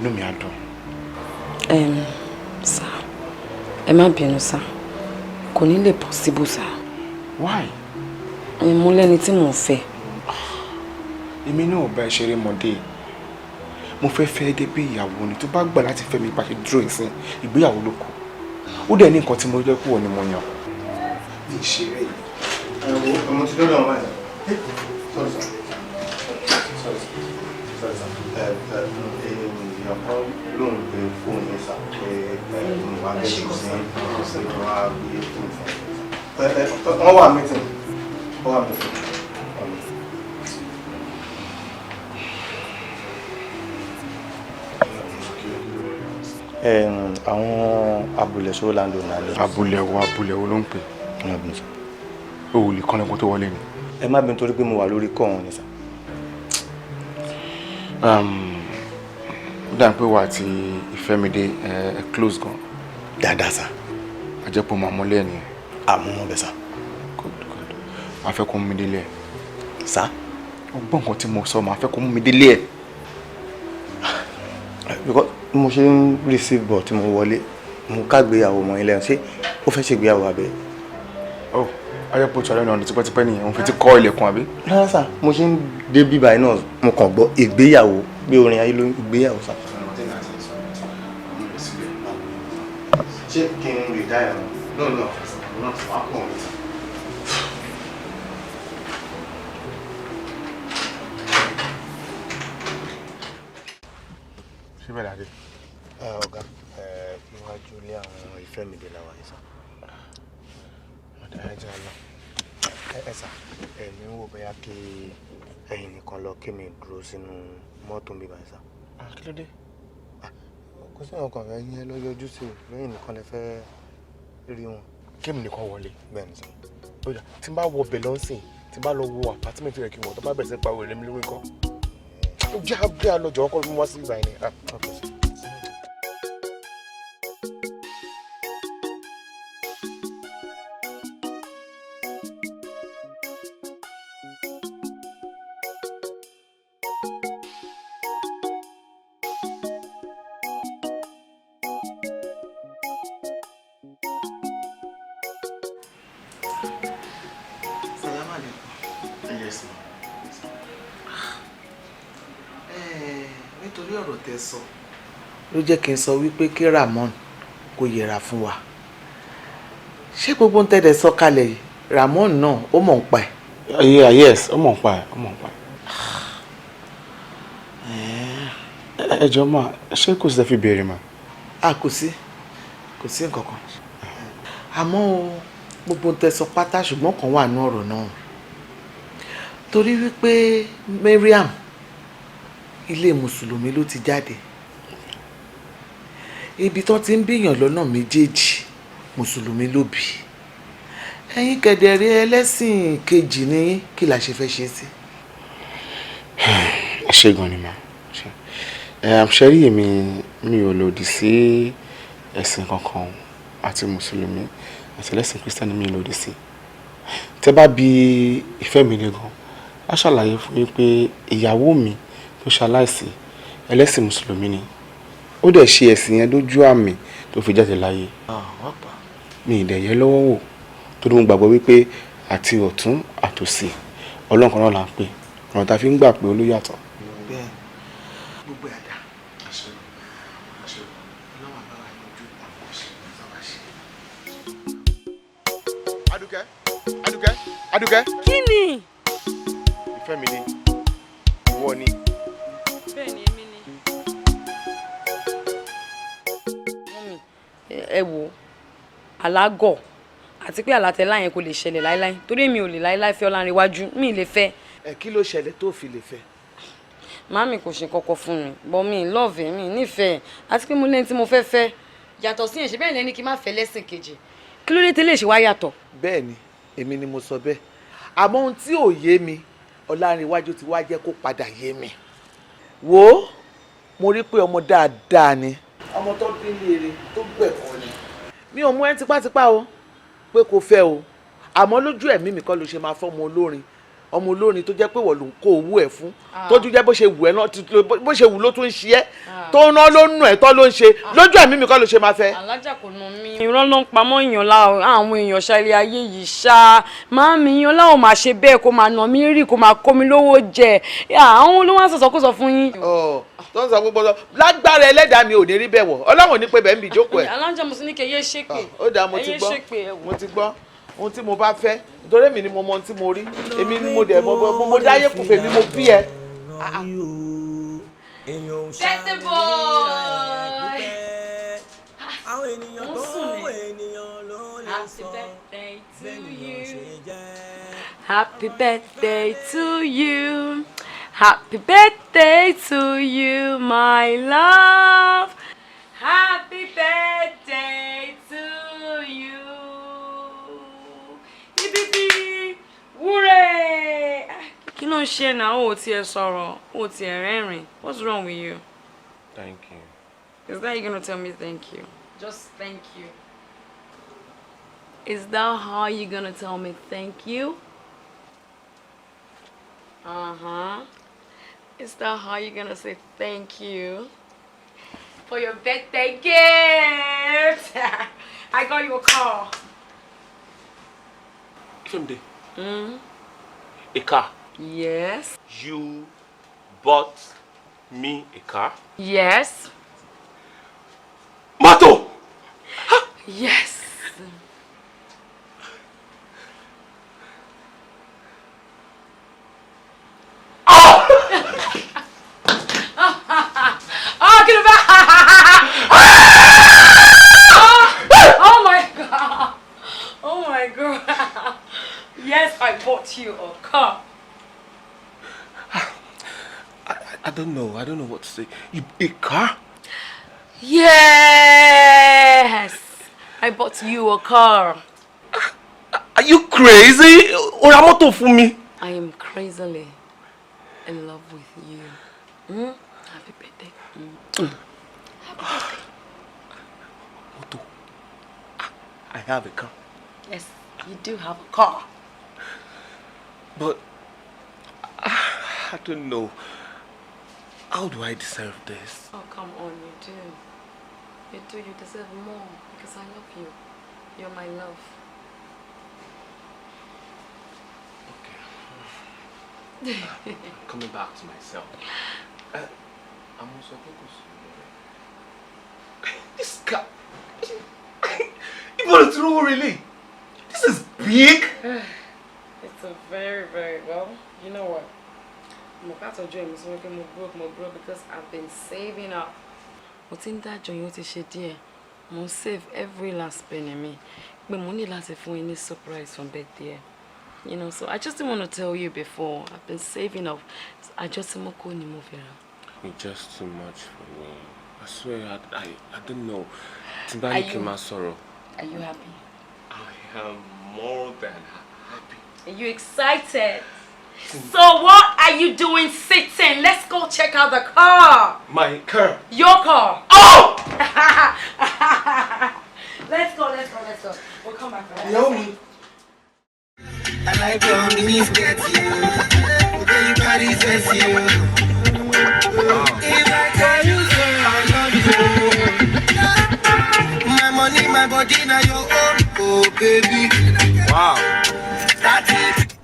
inú mi á dùn. Sir, ẹ má bínú sir, kò ní lè possible, sir. Why? Mo lẹ́ni tí mò ń fẹ́. Èmi náà ò bá ẹ ṣeré mọ́dé. Mo fẹ́ fẹ́ gẹ́gẹ́ bí ìyàwó ni. Tó bá gbà láti fẹ́ mi, bá ṣe dúró ìsìn, ìgbéyàwó ló kù. Ó dẹ̀ ní nǹkan tí mo jẹ́ kúrò ni mo yàn. Mi ì ṣeré. Ẹ wo, ọmọ ti dọ́dọ̀ ọmọ ẹ̀. Sorry, sir. Sorry, sir. Sorry, sir. Ẹ ẹ èèyàn kan lóun pé fóònù yẹn sir. Máa bẹ́ẹ̀ ṣe sí wọ́n á gbé fún wọ́n wà meeting, wọ́n wà meeting. Àwọn abúlé ṣó láńdò náà lọ. Abúlé wo, abúlé wo ló ń pè? O ò lè kọ́ lẹ́kọ́ tó wọlé ni. Ẹ má bínú torí pé mo wà lórí kọ́ ọ̀hún ni sà. Ó dà pé wà á ti Ìfẹ́mídé ẹ close gan. Dáadáa sà. Àjẹpọ̀ máa mọ́lé ẹ̀ nìyẹn. Àmú mọ́ bẹ́ẹ̀ sà. Good, good. Màá fẹ́ kó mú mi délé ẹ̀. Sà? Ọgbọ́n nǹkan tí mo sọ, màá fẹ́ kó mú mi délé ẹ̀. Because mo ṣe ń receive ball tí mo wọlé, mo kágbéyàwó mọ́ ilé ẹ̀, ṣé ó fẹ́ ṣègbéyàwó àbẹ́? Oh, ayọ́pọ̀ tí ọ̀rẹ́ náà tipẹ́tipẹ́ nìyẹn, òun fi ti kọ́ ilẹ̀kùn àbí? Rárá sà, mo ṣe ń dé bíbá iná, mo kàn gbọ́ ìgbéyàwó bí orin ayé ló ń ìgbéyàwó sà. Ṣé kí n rí dáyà lọ? No, no, no, wàá pọ̀ mi. Ṣé bẹ́ẹ̀ dáadé? Ọ̀gá, iwájú ilé àwọn Ìfẹ́mídé la wà yìí sà. Ọ̀dà, ẹ jẹ́ lọ. Ẹ sà, èmi ń wò bóyá kí ẹ̀yin nìkan lọ, kí mi dúró sínú mọ́tò mi báyìí sà. Kí ló dé? Kò sí ọkàn rẹ yẹn lọ yọjú sí o, lẹ́yìn nìkan lè fẹ́ rí wọn. Kémi nìkan wọlé? Bẹ́ẹ̀ ni sà. Ó yá, tí n bá wọ bẹ̀ lọ́sìn, tí n bá lọ wo apartment rẹ̀ kí n wọ̀, tó bá bẹ̀rẹ̀ sí pa wèrè mi lórí nǹkan. Ó jẹ́ abẹ́ àlọ́jọ́ ọkọ mi wá sí ìgbà yẹn ni. Salam alaikum. Yes, ma. Nítorí ọ̀rọ̀ tẹ́ sọ ló jẹ́ kí n sọ wípé kí Ramon kó yẹra fún wa. Ṣé gbogbo ń tẹ́lẹ̀ sọ kalẹ̀ yìí, Ramon náà ó mọ̀ ń pa ẹ̀? Yeah, yes, ó mọ̀ ń pa ẹ̀, ó mọ̀ ń pa ẹ̀. Ẹ jọ̀ọ́ ma, ṣé kò sí tẹ́ fi béèrè ma? A kò sí, kò sí nǹkan kan. Àmọ́ o, gbogbo ń tẹ́ sọ pátá, ṣùgbọ́n kan wà ní ọ̀rọ̀ náà. Torí wípé Mariam ilé mùsùlùmí ló ti jáde. Ibi tán ti ń bíyàn lọ́nà méjèèjì, mùsùlùmí ló bí. Ẹ̀yin kẹ̀dẹ̀rẹ́ ẹlẹ́sìn kejì ní, kí la ṣe fẹ́ ṣe sí? Ẹ ṣé gan ni ma. Ṣe rí, èmi mi ò lòdì sí ẹ̀sìn kankan, àti mùsùlùmí àti ẹlẹ́sìn kírísítẹ́nì mi ò lòdì sí. Tẹ́ bá bi Ìfẹ́mídé gan, á ṣàlàyé fún yín pé ìyàwó mi tó ṣaláìsí, ẹlẹ́sìn mùsùlùmí ni. Ó dẹ̀ ṣe ẹ̀sìn yẹn dójú àmì tó fi jáde láyé. Mi ì dẹ̀ yẹ lọ́wọ́ wò, torí mo gbàgbọ́ wípé àti ọ̀tún àtòsì Ọlọ́run kan náà là ń pè, ọ̀nà tá a fi ń gbà pé olú yàtọ̀. Bẹ́ẹ̀, gbogbo àdá. Ọlọ́run àbá wa yanjú àbá wa ṣe. Adúkẹ́, Adúkẹ́, Adúkẹ́. Kí ni? Ìfẹ́mídé, ìwọ ni. Bẹ́ẹ̀ni, èmi ni. Mummy, ẹ wo alágọ̀ àti pé àlátẹ̀lá yẹn kò lè ṣẹlẹ̀ láíláí, torí mi ò lè láíláí fẹ́ Ọlánrewájú, mi lè fẹ́. Ẹ kí ló ṣẹlẹ̀ tó fi lè fẹ́? Màámi kò ṣe kọ́kọ́ fún mi, bọ́ mi lọ́ọ̀fẹ́ mi nífẹ̀ẹ́, àti pé mo lẹ́ni tí mo fẹ́ fẹ́. Yàtọ̀ sí yẹn, ṣe bẹ́ẹ̀ lẹ́ni kí n má fẹ́ lẹ́sìn kejì. Kí ló dé tẹ́lẹ̀ ṣe wá yàtọ̀? Bẹ́ẹ̀ni, èmi ni mo sọ bẹ́ẹ̀. Àmọ́ ohun tí ò yé mi, Ọlánrewájú ti wá jẹ́ kó padà yé mi. Wo, mo rí pé ọmọ dáadáa ni. Ọmọ tó bí léere tó gbẹ̀kọ́ ni. Mi ò mú ẹ tipátipá o, pé kò fẹ́ o. Àmọ́ lójú ẹ̀mí mi kọ́ ló ṣe máa fọ́ ọmọ olórin. Ọmọ olórin tó jẹ́ pé wọ́n ló ń kó owó ẹ̀ fún. Tójú jẹ́ bó ṣe wù ẹ́ náà, bó ṣe wù ló tún ń ṣe ẹ́. Tó ná ló ń nù ẹ́ tọ́ ló ń ṣe. Lójú ẹ̀mí mi kọ́ ló ṣe máa fẹ́. Alájà kò nà mí. Irọ́ ló ń pamọ́ èèyàn lá àwọn èèyàn ṣá ilé ayé yìí ṣá. Màámi, èèyàn lá ò máa ṣe bẹ́ẹ̀, kó máa nà mí rí, kó máa kó mi lówó jẹ. Àwọn ló wá ń sọ̀sọ̀kúsọ fún yín. Ọ̀ tó ń sọ gbogbo sọ lágbára ẹlẹ́dàá mi ò ní rí bẹ́ẹ̀ wọ̀. Ọlọ́run ò ní pé bẹ́ẹ̀ ń bì jókòó ẹ̀. Alájà mo sì ní kẹ́ yé ṣépè. Ó dáa, mo ti gbọ́, mo ti gbọ́ ohun tí mo bá fẹ́, nítorí èmi ni mo mọ ohun tí mo rí, èmi ni mo dẹ̀ mo dáyé kù fèmí mo bí ẹ. Tẹ́tí boy. Ènìyàn tó ènìyàn ló lè Happy sọ birthday to bẹ́nìyàn ṣe you. jẹ́. Happy birthday to you. Happy birthday to you, my love. Happy birthday to you. Hip, hip, hip. Hooray! Ah, kí ló ń ṣe náà? O ò tiẹ̀ sọ̀rọ̀, o ò tiẹ̀ rẹ́rìn. What's wrong with you? Thank you. Is that you gonna tell me thank you? Just thank you. Is that how you gonna tell me thank you? Uh-huh. Is that how you gonna say thank you? For your birthday gift! I got you a car. Ifemide, Mm? a car. Yes. You bought me a car? Yes. Mọ́tò! Yes. Oh, get it back! Oh my God! Oh my God! Yes, I bought you a car. I don't know. I don't know what to say. You, a car? Yes! I bought you a car. Are you crazy? O ra mọ́tò fún mi. I am crazily in love with you. Mm? Happy birthday. Mm. Happy birthday. Mọ́tò. I have a car. Yes, you do have a car. But I don't know. How do I deserve this? Oh, come on, you do. You do, you deserve more because I love you. You're my love. Okay. Coming back to myself. I'm also focused. This guy. You got to really. This is big. It's a very, very well. You know what? Mo ká tọ́jú ẹ̀mí sọ pé mo broke because I've been saving up. Mo ti ń dájọ́ yín, ó ti ṣe díẹ̀. Mo ń save every last penny mi. Pé mo ní láti fún yín ní surprise for birthday ẹ̀. So I just didn't want to tell you before. I've been saving up. Àjọ tí mo kó ni mo fi rà. It's just too much for me. I swear, I don't know. Tí n bá ní kí n máa sọ̀rọ̀. Are you happy? I am more than happy. Are you excited? So what are you doing sitting? Let's go check out the car. My car. Your car. Oh! Let's go, let's go, let's go. We'll come back. Ìyàwó mi. I like your mini skirt, you. The way you carry dress, you. If I tell you say I love you, my money, my body, now your own, oh baby. Wow. Start it.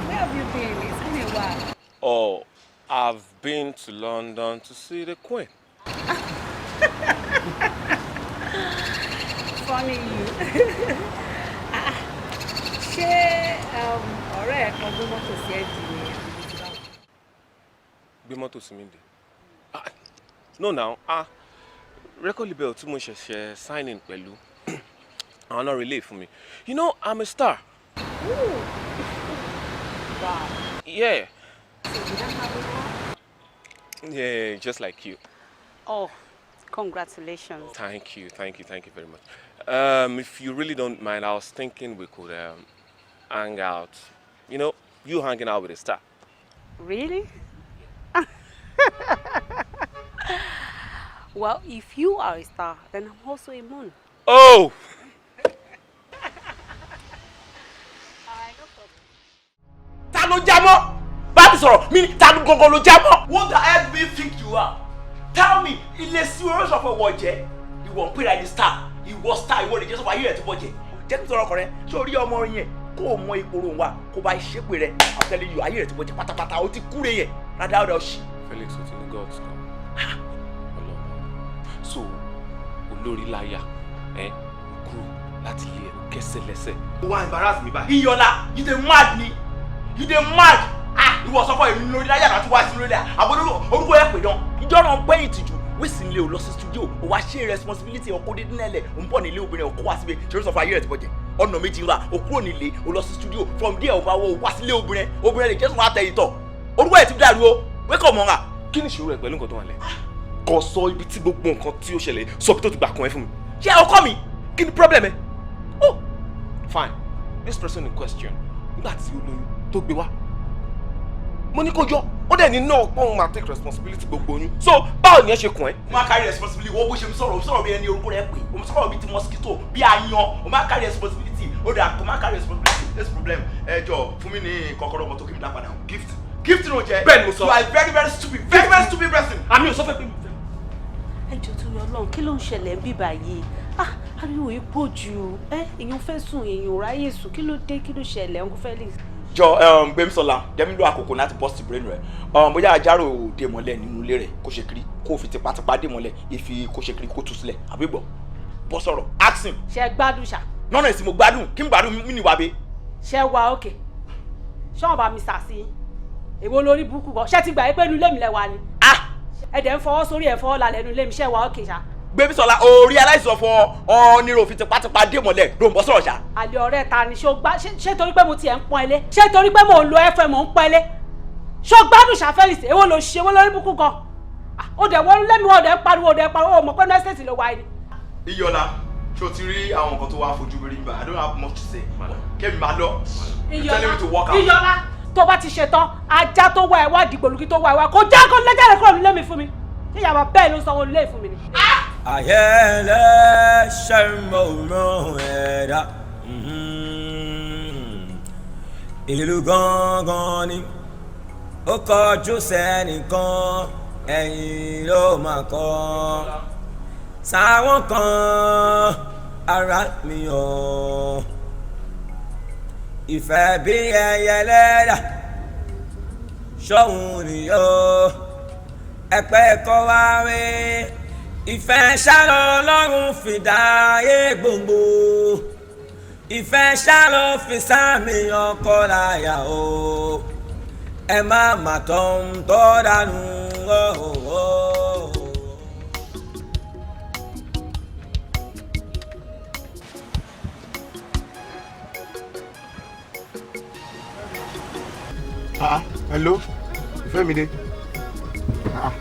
Where have you been? It's been a while. Oh, I've been to London to see the Queen. Funny you. Ah, ṣé ọ̀rẹ́ ẹ̀ kan gbé mọ́tò sí ẹ̀ dì ní àbí ti báwo? Gbé mọ́tò sí mi dé. Ah, no now, ah, record label tí mo ṣẹ̀ṣẹ̀ sign in pẹ̀lú, àwọn náà relay fún mi. You know, I'm a star. Ooh. Wow. Yeah. So you don't have a car? Yeah, just like you. Oh, congratulations. Thank you, thank you, thank you very much. If you really don't mind, I was thinking we could hang out. You hanging out with a star. Really? Well, if you are a star, then I'm also a moon. Oh! Ta ló já mọ́? Bá mi sọ̀rọ̀ mi, ta ló gangan ló já mọ́? What the hell do you think you are? Tell me, ilé sí orí sọ̀fọ̀ ìwọ jẹ́, ìwọ ń pèrè àìní star, ìwọ star, ìwọ lè jẹ́ sọ̀fọ̀ ayé rẹ̀ tó bọ̀ jẹ́. Jẹ́ kí n sọ̀rọ̀ ọkùnrin, ṣé o rí ọmọ yẹn kó o mọ ipò òun wa kó bá ṣépè rẹ̀, I'm telling you, ayé rẹ̀ tó bọ̀ jẹ́ pátápátá, o ti kúre yẹn, rádá ọ̀dọ̀ ṣì. Felix, o ti ní guts kan. Ọlọ́mọ. So, olórí láyà, ẹ kúrò láti ilé ẹ kẹsẹ̀ lẹ́sẹ̀. O wá embarrass mi báyìí. Iyọ̀lá, you dey mad ni, you dey mad. Ìwọ sọ fún èmi lórí láyà láti wá sí lórí àbọ̀ orúkọ ẹ̀ pè dán. Ìjọ náà ń pẹ́yìn tìjú wíìsì nílé o lọ sí studio o wá ṣe responsibility ọkọ dídín náà lẹ̀ ń bọ̀ nílé obìnrin ọkọ wá síbi ṣe ló sọ fún ayé rẹ̀ ti bọ̀jẹ̀ ọ̀nà méjì ńlá o kúrò nílé o lọ sí studio from there o bá wọ wá sílé obìnrin obìnrin lè jẹ́sùn wá tẹ ìtọ̀ orúkọ ẹ̀ ti dàrú o wake up mọ́ra. Kí ni ìṣòro ẹ pẹ̀lú nǹkan tó wà lẹ̀? Kò sọ ibi tí gbogbo nǹkan tí ó ṣẹlẹ̀ sọ ibi tó ti gbà kan ẹ fún mi. Ṣé ọkọ mi? Kí ni problem ẹ? Oh, fine, this person in question nígbà tí ó lóyún tó gbé wá mo ní kó yọ ó dẹ̀ ní náà pọ́n máa take responsibility gbogbo oyún, so báwo ni ẹ ṣe kàn ẹ́? O máa carry responsibility wọ́n bó ṣe ń sọ̀rọ̀ bí ẹni orúkọ rẹ̀ pé o sọ̀rọ̀ bí ti mosquito bí ayan o máa carry responsibility ó dà kó máa carry responsibility this problem. Ẹ jọ fún mi ní kọ́kọ́rọ́ mọ́tò kí mi dá padà. Gift. Gift ló jẹ. Bẹ́ẹ̀ ni mo sọ. You are a very very stupid, very very stupid person. Àmì ò sọ fẹ́ pé mi fẹ́. Ẹ jọ̀ọ́ torí Ọlọ́run, kí ló ń ṣẹlẹ̀ ń bí báyìí? Ah, ariwo yìí pọ̀ jù. Ẹ èèyàn fẹ́ sùn, èèyàn ò ráyè sùn, kí ló dé, kí ló ṣẹlẹ̀, Uncle Felix? Jọ Gbémisọ́lá jẹ́mi ló àkókò láti bust brain rẹ̀ bóyá ajáró dè mọ́lẹ̀ nínú ilé rẹ̀ kó ṣe kiri kó fi tipátipá dè mọ́lẹ̀ ìfi kó ṣe kiri kó tú sílẹ̀ àbí gbọ́ bọ́ sọ̀rọ̀ ask him. Ṣé gbádùn ṣá? Nọ́nà ìsìn mo gbádùn kí n gbádùn mí ní wàá bẹ. Ṣé wà òkè? Ṣé wọn bá mi sà sí i? Èwo lórí burúkú gan? Ṣé ti gbà yí pé inú ilé mi lẹ wà ni? Ẹ dẹ̀ ń fọwọ́ sórí ẹ̀ fọwọ́ lálẹ́ inú ilé mi, ṣé wà òkè ṣá? Gbémisọ́lá orí aláìsàn fún ọ nírò fi tipátipá dè mọ́lẹ̀ ló ń bọ́ sọ̀rọ̀ ṣá. Àlè ọ̀rẹ́ ta ni? Ṣé o gbá ṣé torí pé mo tiẹ̀ ń pọ́n ilé? Ṣé torí pé mò ń lo FM mò ń pọ́n ilé? Ṣé o gbádùn ṣá Felix? Èwo ló ṣe èwo lórí burúkú gan? Ó dẹ̀ wọ́n lẹ́mi wọ́n dẹ̀ ń pariwo ó dẹ̀ ń pariwo ó mọ̀ pé nọ́ọ̀sì ló wà ní. Iyọ̀lá, ṣé o ti rí àwọn nǹkan tó wá fojú rí nígbà? I don't have much to say. Kémi máa lọ. You telling me to walk out. Iyọ̀lá, tó bá ti ṣe tán, ajá tó wá ẹ wá dìgbòlugi tó wá ẹ wá kó já kó lẹ́jàre kúrò nílé mi fún mi. Ṣé ìyàwó bẹ́ẹ̀ ló sanwó ilé fún mi ni? Ayẹlẹ ṣẹ̀mọ̀ràn ẹ̀dá ìlú gangan ni ó kọjú sẹ́nìkan ẹ̀yìn ló máa kọ́ sáwọn kan ara mi ò ìfẹ́ bí ẹyẹ lẹ́dà ṣọ́hun nìyó ẹ̀pẹ́ kọ́ wá wé ìfẹ́ ṣálọ Ọlọ́run fi dáyé gbòǹgbò ìfẹ́ ṣálọ fi sáàmì ọkọ láyà o ẹ má má tọ́ ń tọ́ dànù o. Ah, hello, Ìfẹ́midé. Ah.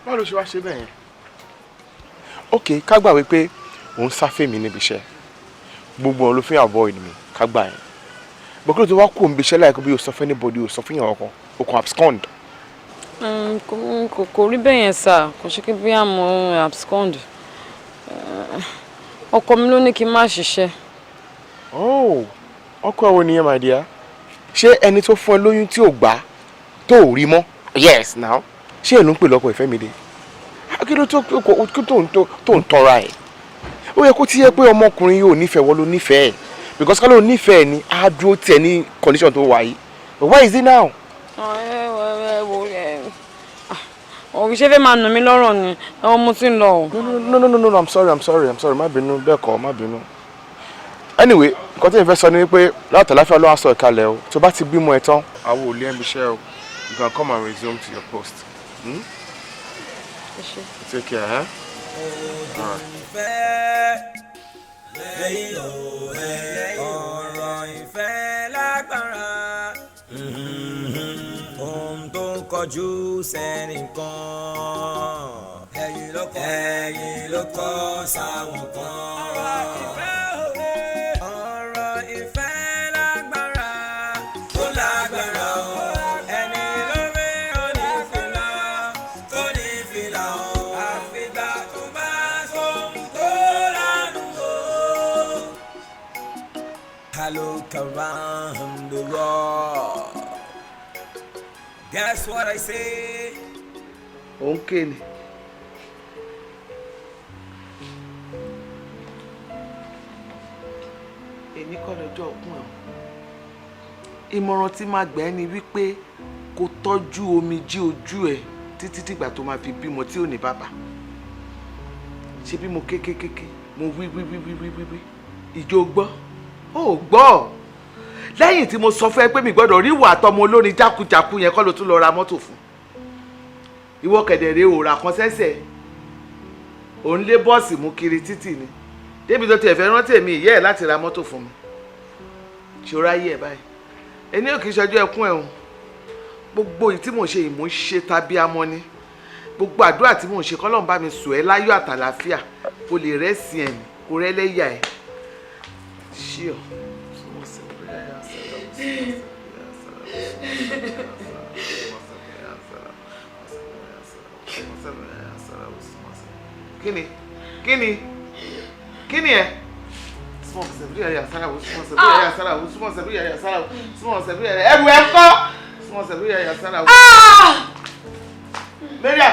Báwo ló ṣe wá ṣe bẹ́ẹ̀ yẹn? Ok, ká gbà wípé òun sáfẹ́ mi níbi iṣẹ́, gbogbo ọ̀n ló fi avoid mi, ká gbà yẹn. Bọ́kúrò tó wá kú òun bí iṣẹ́ láìpẹ́ bí o sọ fún anybody, o sọ fún ìyàwó kan, o kàn abscond. Kò rí bẹ́ẹ̀ yẹn sà, kò ṣe kí bí àmọ́ abscond. Ọkọ mi ló ní kí n má ṣiṣẹ́. Oh, ọkọ ẹ wo nìyẹn my dear? Ṣé ẹni tó fún ẹ lóyún tí ò gbà tó ò rí mọ́? Yes now. Ṣé ẹ̀ ló ń pè lọ́kọ Ìfẹ́midé? Kí ló tó ń tọra ẹ̀? Ó yẹ kó ti yẹ pé ọmọkùnrin yóò nífẹ̀ẹ́ wọ́n ló nífẹ̀ẹ́ because ká ló nífẹ̀ẹ́ ni á dúró tiẹ̀ ní condition tó wà yìí, but where is he now? Òṣìṣẹ́ fẹ́ máa nù mí lọ́rọ̀ ni àwọn ọmọ tí ń lọ. No no no no, I'm sorry, I'm sorry, I'm sorry, má bínú bẹ́ẹ̀ kọ́, má bínú. Anyway, nǹkan tí èmi fẹ́ sọ ni wípé látàláfíà ló wá sọ ìkalẹ̀ o, tó bá ti bímọ ẹ tán. Àwọn ò lé ẹ̀mí iṣẹ́ o, you can come and resume to your post. Hmm? Take care, huh? All right. Ọ̀rọ̀ ìfẹ́ lágbára ohun tó ń kọjú sẹ́nìkan ẹ̀yìn ló kọ́ sáwọn kan. Ọ̀rọ̀ ìfẹ́ lágbára ó lágbára o ẹni lórí onífìlà tó nífìlà o àfìgbà tó bá sóhun tó lánàá o. I look around the world. Guess what I say? Òun ké ni. ṣọjọ́ ọkùn ẹ̀. Ìmọ̀ràn tí máa gbà ẹ́ ni wípé kó tọ́jú omijé ojú ẹ̀ títí dìgbà tó máa fi bímọ tí ò ní bàbá. Ṣé bí mo kékékéké, mo wí wí wí wí wí wí wí, ìjó gbọ́? Ó gbọ́. Lẹ́yìn tí mo sọ fún ẹ pé mi gbọ́dọ̀ rí ìwà àtọmọ olórin jákujàku yẹn, kọ́ ló tún lọ ra mọ́tò fún. Ìwọ kẹ̀dẹ̀rẹ̀ òòrà kan sẹ́sẹ̀, òun lé bọ́ọ̀sì mú kiri títì ni, débi tó tiẹ̀ fẹ́ rántí èmi ìyá ẹ̀ láti ra mọ́tò fún mi. Ṣòro ayé ẹ̀ báyìí, ẹni ò kì í ṣọjọ́ ẹkún ẹ̀ o. Gbogbo èyí tí mò ń ṣe yìí, mò ń ṣe tàbí amọ́ ni. Gbogbo àdúrà tí mò ń ṣe, k'Ọlọ́run bá mi sùn ẹ́ láyọ̀ àtàlàáfíà, kó lè rẹ́sìn ẹ̀, kó rẹ́lẹ́yà ẹ̀ ṣíọ. Kíni kíni kíni ẹ ẹrù ẹ kọ́. Mẹ́ríà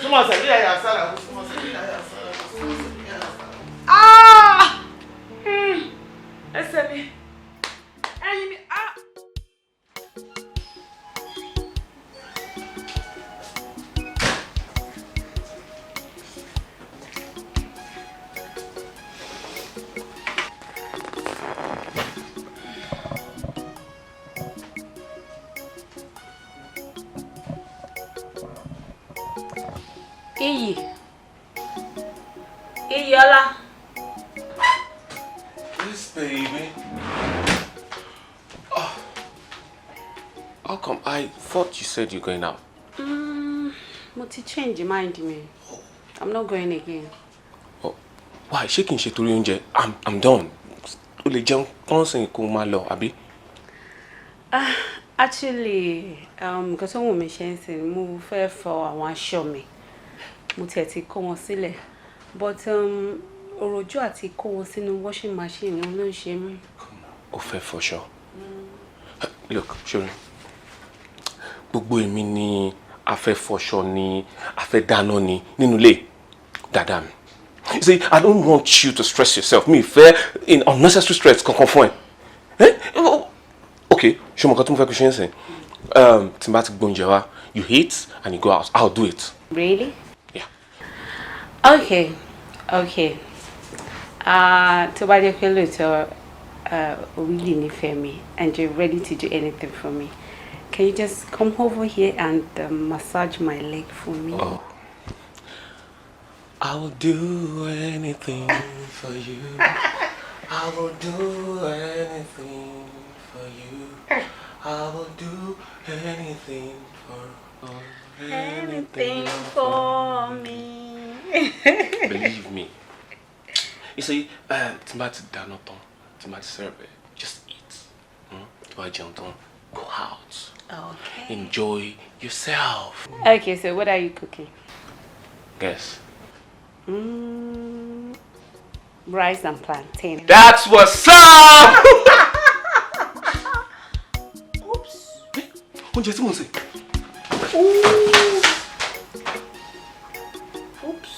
súnmọ́ sẹ̀rí ẹ̀yà sára súnmọ́ sẹ̀rí ẹ̀yà sára súnmọ́ sẹ̀rí ẹ̀yà sára. Ẹsẹ̀ mi, ẹ̀yìn mi, ah. Iyì. Iyọlá. Yes, baby. Oh. How come? I thought you said you're going out. Mo ti change mind mi. I'm not going again. Oh, why? Ṣé kìí ṣe torí oúnjẹ? I'm done. O lè jẹun tán sìn kó máa lọ, àbí? Ah, actually, nǹkan tó wù mí ṣe ń sìn, mo fẹ́ fọ àwọn aṣọ mi. Mo tiẹ̀ ti kó wọn sílẹ̀, but òròjú àti kó wọn sínú washing machine ló ń ṣe mí. O fẹ́ fọṣọ? Look, ṣorí, gbogbo èmi ni a fẹ́ fọṣọ ni, a fẹ́ dáná ni nínú ilé dáadáa mi. You see, I don't want you to stress yourself. Mi fẹ́ in unnecessary stress kankan fún ẹ. Okay, ṣé mo kàn tó mo fẹ́ kó ṣe ń sìn? Tí n bá ti gbóúnjẹ wá, you eat and you go out. I'll do it. Really? Yeah. Okay. Tó bá jẹ́ pé lóòótọ́ o really nífẹ̀ẹ́ mi and you're ready to do anything for me, can you just come over here and massage my leg for me? Oh. I will do anything for you. I will do anything for you. I will do anything for anything for me. Believe me. You see, tí n bá ti dáná tán, tí n bá ti serve it, just eat. Tó bá jẹun tán, go out. Okay. Enjoy yourself. Okay, so what are you cooking? Guess. Rice and plantain. That's what's up! Oops. Oúnjẹ tí mò ń sè. Oops.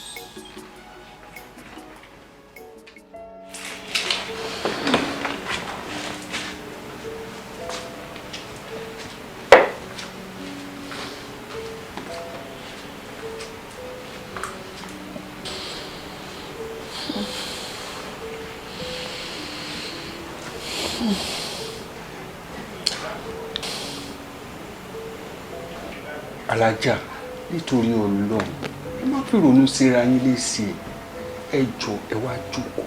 Alájà, nítorí Ọlọ́run, ẹ má fi ronú síra yín léṣe. Ẹ jọ, ẹ wá jókòó.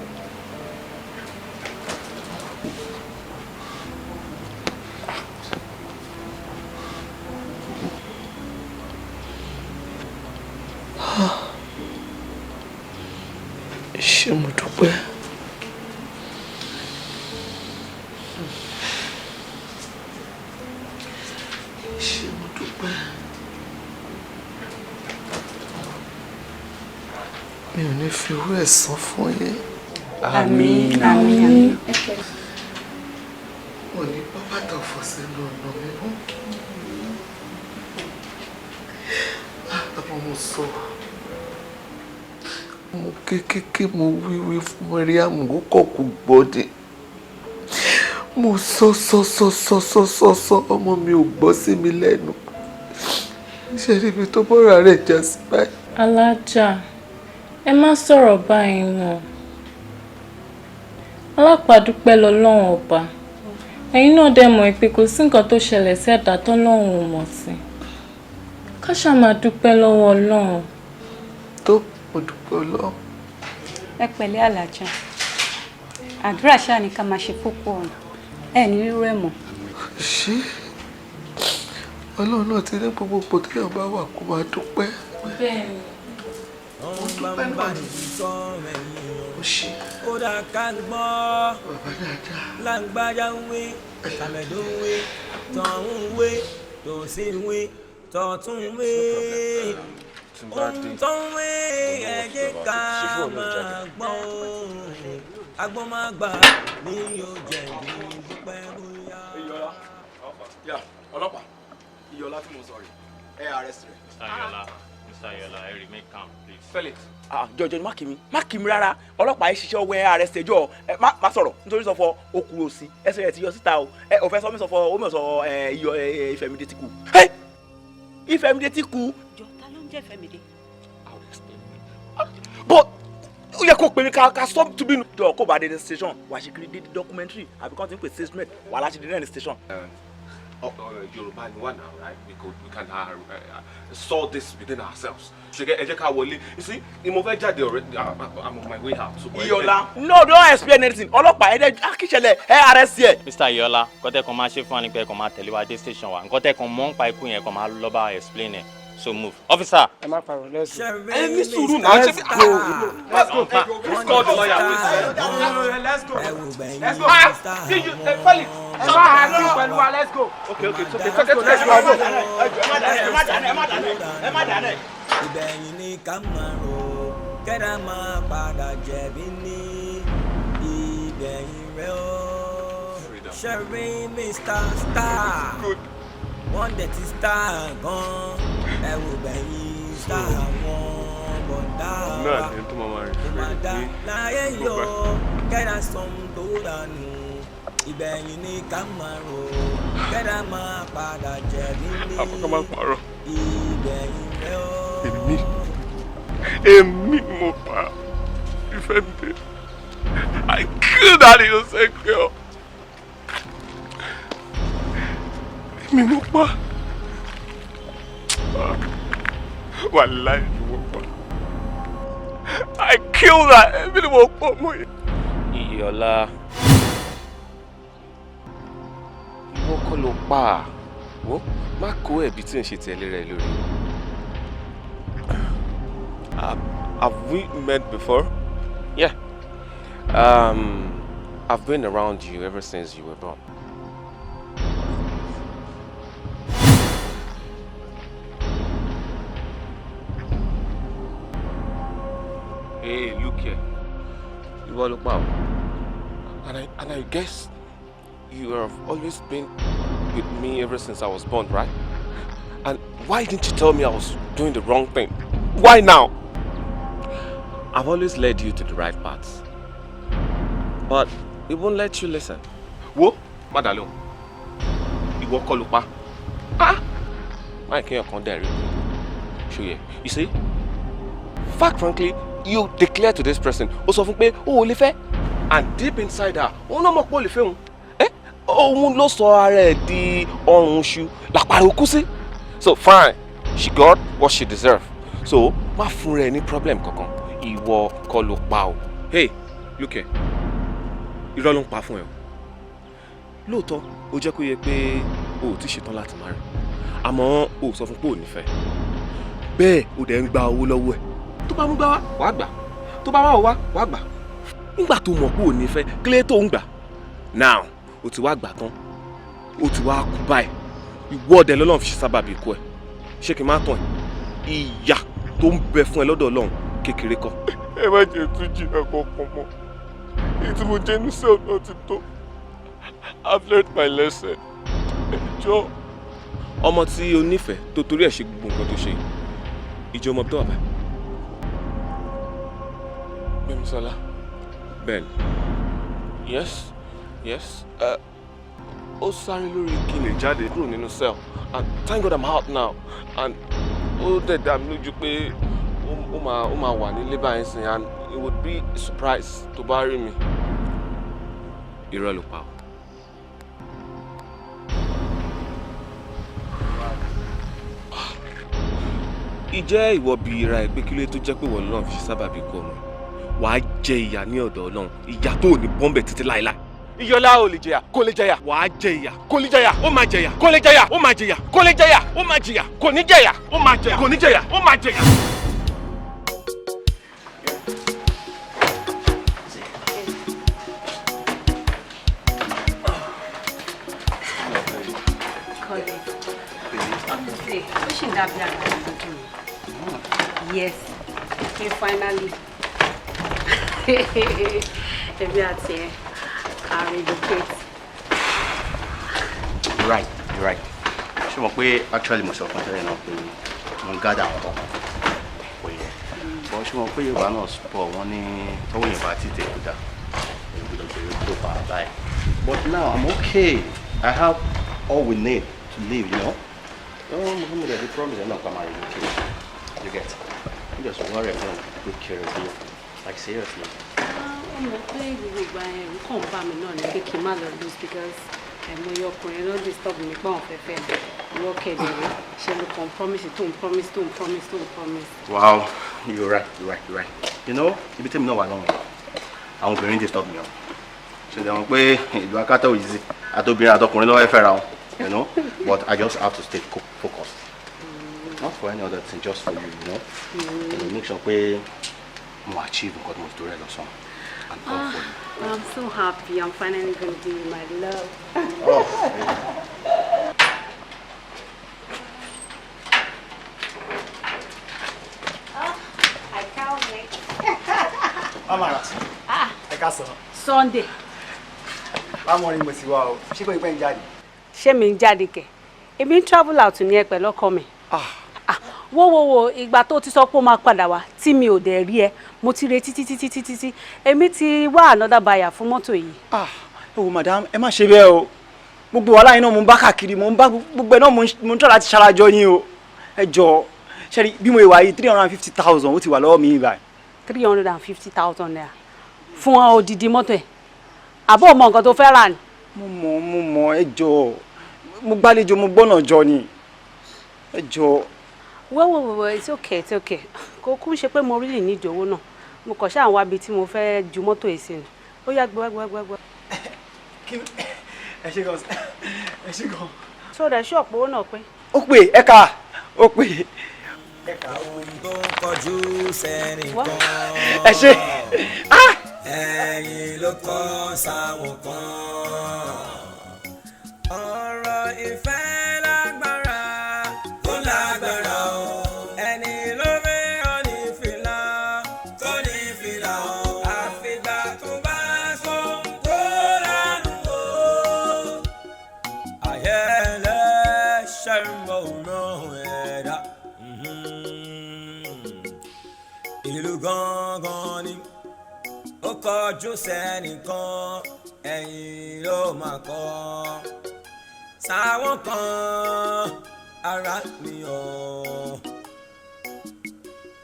Ṣé mo dúpẹ́. Ṣé mo dúpẹ́. Mi ò ní fi owó ẹ̀san fún yín. Àmín. Àmín. Mo ní bàbá tó fọ́ sínú ọ̀nà mi mọ́. Àmọ́ mo sọ. Mo kékeré, mo wíwí fún Mariam, ó kọ̀ kú gbọ́dẹ̀. Mo sọ sọ sọ sọ sọ sọ sọ, ọmọ mi ò gbọ́ sí mi lẹ́nu. Ṣe rí ibi tó bọ́ra rẹ̀ já sí báyìí? Alájà, ẹ má sọ̀rọ̀ báyìí mọ́. Alápàdúpẹ́ lọ́lọ́run ọba. Ẹ̀yin náà dẹ̀ mọ̀ pé kò sí nǹkan tó ṣẹlẹ̀ sí ẹ̀dá tọ́lọ́run ò mọ̀ sí. Ká ṣáà máa dúpẹ́ lọ́wọ́ Ọlọ́run. Tó, mo dúpẹ́ Ọlọ́run. Ẹ pẹ̀lẹ́ Alájà, àdúrà ṣáà ní ká máa ṣe fókù ọ̀run, ẹ ní rírú ẹ̀ mọ́. Ṣé Ọlọ́run náà ti ní gbogbo ipò téèyàn bá wà kó máa dúpẹ́? Bẹ́ẹ̀ni. Mo dúpẹ́ náà ni. Ó ṣe. Ó dà ká gbọ́. Bàbá dáadáa. Lágbájá ń wí, tàmẹ̀dó ń wí, tọ̀hún ń wí, tòsí ń wí, tọ̀tún ń wí. Ohun tó ń wí ẹ jẹ́ ká máa gbọ́. Agbọ́n máa gbà ní yóò jẹ̀bi dúpẹ́ bóyá. Iyọlá, ọlọ́pàá, Iyọlá tí mo sọ rè, ẹ arrest rẹ̀. Mr. Iyọlá, Mr. Iyọlá, ẹ remain calm, please. Felix. Ah, jọjọ, má kí mi, má kí mi rárá. Ọlọ́pàá yìí ṣiṣẹ́ ọwọ́ ẹ arrest ẹjọ́ ẹ má má sọ̀rọ̀ nítorí sọ fọ okùn òsì ẹsẹ̀ rẹ̀ ti yọ síta o. Ẹ ò fẹ́ sọ mi sọ fọ ó mọ̀ sọ ẹ iyọ ẹ Ìfẹ́mídé ti kú. Ìfẹ́mídé ti kú. Jọ, ta ló ń jẹ́ Ìfẹ́mídé? But ó yẹ kó pè mí ká stop to be. Jọ, kó bá dé ní station wàá ṣe kiri dé documentary àbí kàn ti ń pè statement wàá láti dé náà ní station. Yorùbá ni wà now, right? We can solve this within ourselves. Ṣe ẹ jẹ́ ká wọlé. You see, mo fẹ́ jáde already. I'm on my way out. So, Iyọlá, no, don't explain anything. Ọlọ́pàá, ẹ dẹ́ akíṣẹlẹ̀ ẹ arrest yẹ. Mr. Iyọlá, nǹkan tẹ́ kan máa ṣe fún wa ni pé ẹ kàn máa tẹ̀lé wa dé station wa. Nǹkan tẹ́ kan mọ̀ ń pa ikú yẹn, kàn máa lọ bá explain ẹ̀. So move. Officer. Ẹ má pariwo, let's go. Ẹ ní sùúrù náà. Let's go. Let's go. Let's call the lawyer. Let's go. Let's go. Ah, see you, Felix. Ẹ má argue pẹ̀lú wa, let's go. Okay, it's okay. It's okay. Let's go. Ẹ má dáná, ẹ má dáná, ẹ má dáná, ẹ má dáná. Ìbẹ̀yìn ni ká máa rò, kẹ́dà máa padà jẹ̀bi ní ìgbẹ̀yìn rẹ̀ ó. Ṣẹ̀rí Mr. Star, wọ́n dẹ̀ ti star gan, ẹ wò gbẹ̀yìn star wọn bọ̀dá Náà wa ni tó máa máa rìn kó máa dá ní láyé yọ, kẹ́dà sọ̀n tó dànù. Ìgbẹ̀yìn ni ká máa rò, kẹ́dà máa padà jẹ̀bi ní Àfọkàn máa parọ́. ìgbẹ̀yìn rẹ̀ ó. Èmi ni mo pa Ìfẹ́mídé. I killed that innocent girl. Èmi mo pa. Wàláhì ni mo pa. I killed her. Èmi ni mo pa ọmọ yìí. Iyọlá, Ìwọ kọ́ ló pa á. Wo, má kó ẹ̀bi tí ń ṣe tẹ̀lé rẹ lórí. Have we met before? Yeah. I've been around you ever since you were born. Hey, look here. Ìwọ ló pa o. And I guess you have always been with me ever since I was born, right? And why didn't you tell me I was doing the wrong thing? Why now? I've always led you to the right path. But it won't let you listen. Wo, má dá lóhùn. Ìwọ kọ́ ló pa. Ah! Máì kéèyàn kan dẹ̀ rí. Ṣòye, you see? Fact, frankly, you declare to this person, ó sọ fún pé o ò lè fẹ́. And deep inside her, òun náà mọ̀ pé ó lè fẹ́ òun. Ẹ́ òun ló sọ ara ẹ̀ di ọrùn iṣu làpàrọ̀ kú sí. So fine, she got what she deserved. So má fún rẹ ní problem kankan. Ìwọ kọ́ ló pa o. Hey, look here. Irọ́ ló ń pa fún ẹ o. Lóòótọ́, ó jẹ́ kó yẹ pé o ò tí ṣetán láti marry. Àmọ́ o ò sọ fún pé o ò nífẹ̀ẹ́. Bẹ́ẹ̀ o dẹ̀ ń gba owó lọ́wọ́ ẹ̀. Tó bá mú gbá wá, wàá gbà. Tó bá wá ò wá, wàá gbà. Nígbà tó mọ̀ pé o ò nífẹ̀ẹ́, kílé tó ń gbà. Now, o ti wá gbà tán. O ti wá kú báyìí. Ìwọ ọdẹ lọ́lọ́run fi ṣe sábàbí ikú ẹ̀. Ṣé kí n má tàn ẹ́? Ìyà tó ń bẹ fún ẹ lọ́dọ̀ Ọlọ́run kékeré kọ́. Ẹ má jẹ́ tún jìyà kankan mọ́. Èyí tí mo jẹ́ ní cell náà ti tó. I've learned my lesson. Ẹ jọ̀ọ́. Ọmọ tí o nífẹ̀ẹ́ tó torí ẹ̀ ṣe gbogbo nǹkan tó ṣe yìí, ìjọ ọmọ tó wà báyìí. Gbémisọ́lá. Bẹ́ẹ̀ni. Yes. Ó sáré lórí kí n lè jáde kúrò nínú cell, and thank God I'm out now, and ó dẹ̀ dá mi lójú pé ó máa wà nílé báyìí sìn, and it would be a surprise tó bá rí mi. Irọ́ ló pa o. Ìjẹ́ ìwọ bí ra ẹ pé kí ló tó jẹ́ pé ìwọ náà fi sábàbí kú ọmọ, wàá jẹ ìyà ní ọ̀dọ̀ Ọlọ́run, ìyà tó ò ní bọ́m̀bẹ̀ títí láéláé. Iyọlá, ò lè jẹyà, kò lè jẹyà. Wàá jẹ ìyà, kò lè jẹyà. Ó máa jẹyà, kò lè jẹyà. Ó máa jẹyà, kò lè jẹyà. Ó máa jẹyà, kò ní jẹyà. Ó máa jẹyà, kò ní jẹyà. Ó máa jẹyà. Kọ́lé. Honestly, ó ṣì ń dàbí àgbà lójú mi. Yes, okay, finally. Èmi àti ẹ̀ á relocate. Right, you're right. Ṣé mo pé actually mo sọ fún tẹ́lẹ̀ náà pé mo ń gádà àwọn ọkọ̀ kò yẹ. Bọ́ ṣé mo pé Yorùbá náà pọ̀, wọ́n ní tọ́wọ́ Yorùbá ti tẹ̀ kúdà. Èyí gbọ́dọ̀ bèrè tó pa báyìí. But now I'm okay. I have all we need to live. Oh, mo fún mi dẹ̀ di promise ẹ̀ náà pa máa relocate. You get? You just worry, I'm gonna take care of you. Like, seriously. Ó mọ̀ pé gbogbo ìgbà ẹ̀rù kàn bá mi náà ní pé kí n má lọ lose, because àìmọye ọkùnrin ló disturb mi pé àwọn fẹ́ fẹ́ mi. Ìwọ kẹ̀dẹ̀rẹ́, ṣe ló kàn promise tó ń promise, tó ń promise, tó ń promise. Wow, you're right, you're right, you're right. Ibi tèmi náà wà lọ́wọ́, àwọn obìnrin disturb mi o. Ṣe dẹ̀ wọ́n pé ìlú akátá òyìnbí àtobìnrin àtọkùnrin lọ́wọ́ ẹ fẹ́ra wọn. But I just have to stay focused. Not for any other thing, just for you. And make sure pé mo achieve nǹkan tí mo ti torí ẹ̀ lọ sọ́n. And all for you. I'm so happy. I'm finally going to be with my love. Oh. I can't wait. Amara, ẹ ká sọ. Sunday. Báwo ni mo ti wá o? Ṣé kò ní pẹ́ ń jáde? Ṣé mi ń jáde kẹ̀? Èmi ń travel out ní ẹ pẹ̀lú ọkọ mi. Ah, wo wo wo, ìgbà tó ti sọ pé ó máa padà wá tí mi ò dẹ̀ rí ẹ, mo ti retí títí títí títí, èmi ti wá another buyer fún mọ́tò yìí. Ẹ wo, madam, ẹ má ṣe bẹ́ẹ̀ o. Gbogbo wàhálà yín náà mo ń bá káàkiri, mo ń bá gbogbo ẹ̀ náà, mo ń tọ́ láti ṣarajọ yín o. Ẹ jọ, ṣe rí bí mo wà yìí, 350,000 ó ti wà lọ́wọ́ mi báyìí. 350,000 naira fún odidi mọ́tò ẹ̀? Àbọ̀ mọ nǹkan tó fẹ́ rà ni. Mo mọ̀, mo mọ̀. Ẹ jọ, mo gbàlejò, mo gbọ́nà jọ ni. Ẹ jọ. Well, well, well, it's okay, it's okay. Kò kún ṣe pé mo really need owó náà, mo kàn ṣáà ń wá ibi tí mo fẹ́ ju mọ́tò yìí sí ni. Ó yá, gbé wá, gbé wá, gbé wá. Ẹ ṣe gan, ẹ ṣe gan. So rẹ̀ ṣọ́ọ̀pù owó náà pé. Ó pè, ẹ ká ó pè. Ohun tó ń kọjú sẹ́nìkan. Ẹ ṣe. Ẹ̀yìn ló kọ́ sáwọn kan. Ọ̀rọ̀ ìfẹ́ lágbára, ó lágbára o. Ẹni ló fẹ́ ọ ní fìlà tó ní fìlà o. Àfìgbà tó bá sọ tó lánàá o. Ayẹlẹ́ṣẹ̀ mọ̀ ọ̀rọ̀ ẹ̀dá. Ìlú gangan ni ó kọjú sẹ́nìkan, ẹ̀yìn ló máa kọ́ sáwọn kan. Ara mi ò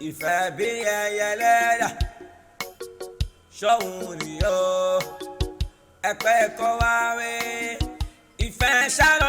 ìfẹ́ bí ẹyẹ lẹ́dà ṣọ́hun ni ó ẹ̀pẹ́ kọ́ wá wé ìfẹ́ ṣálọ.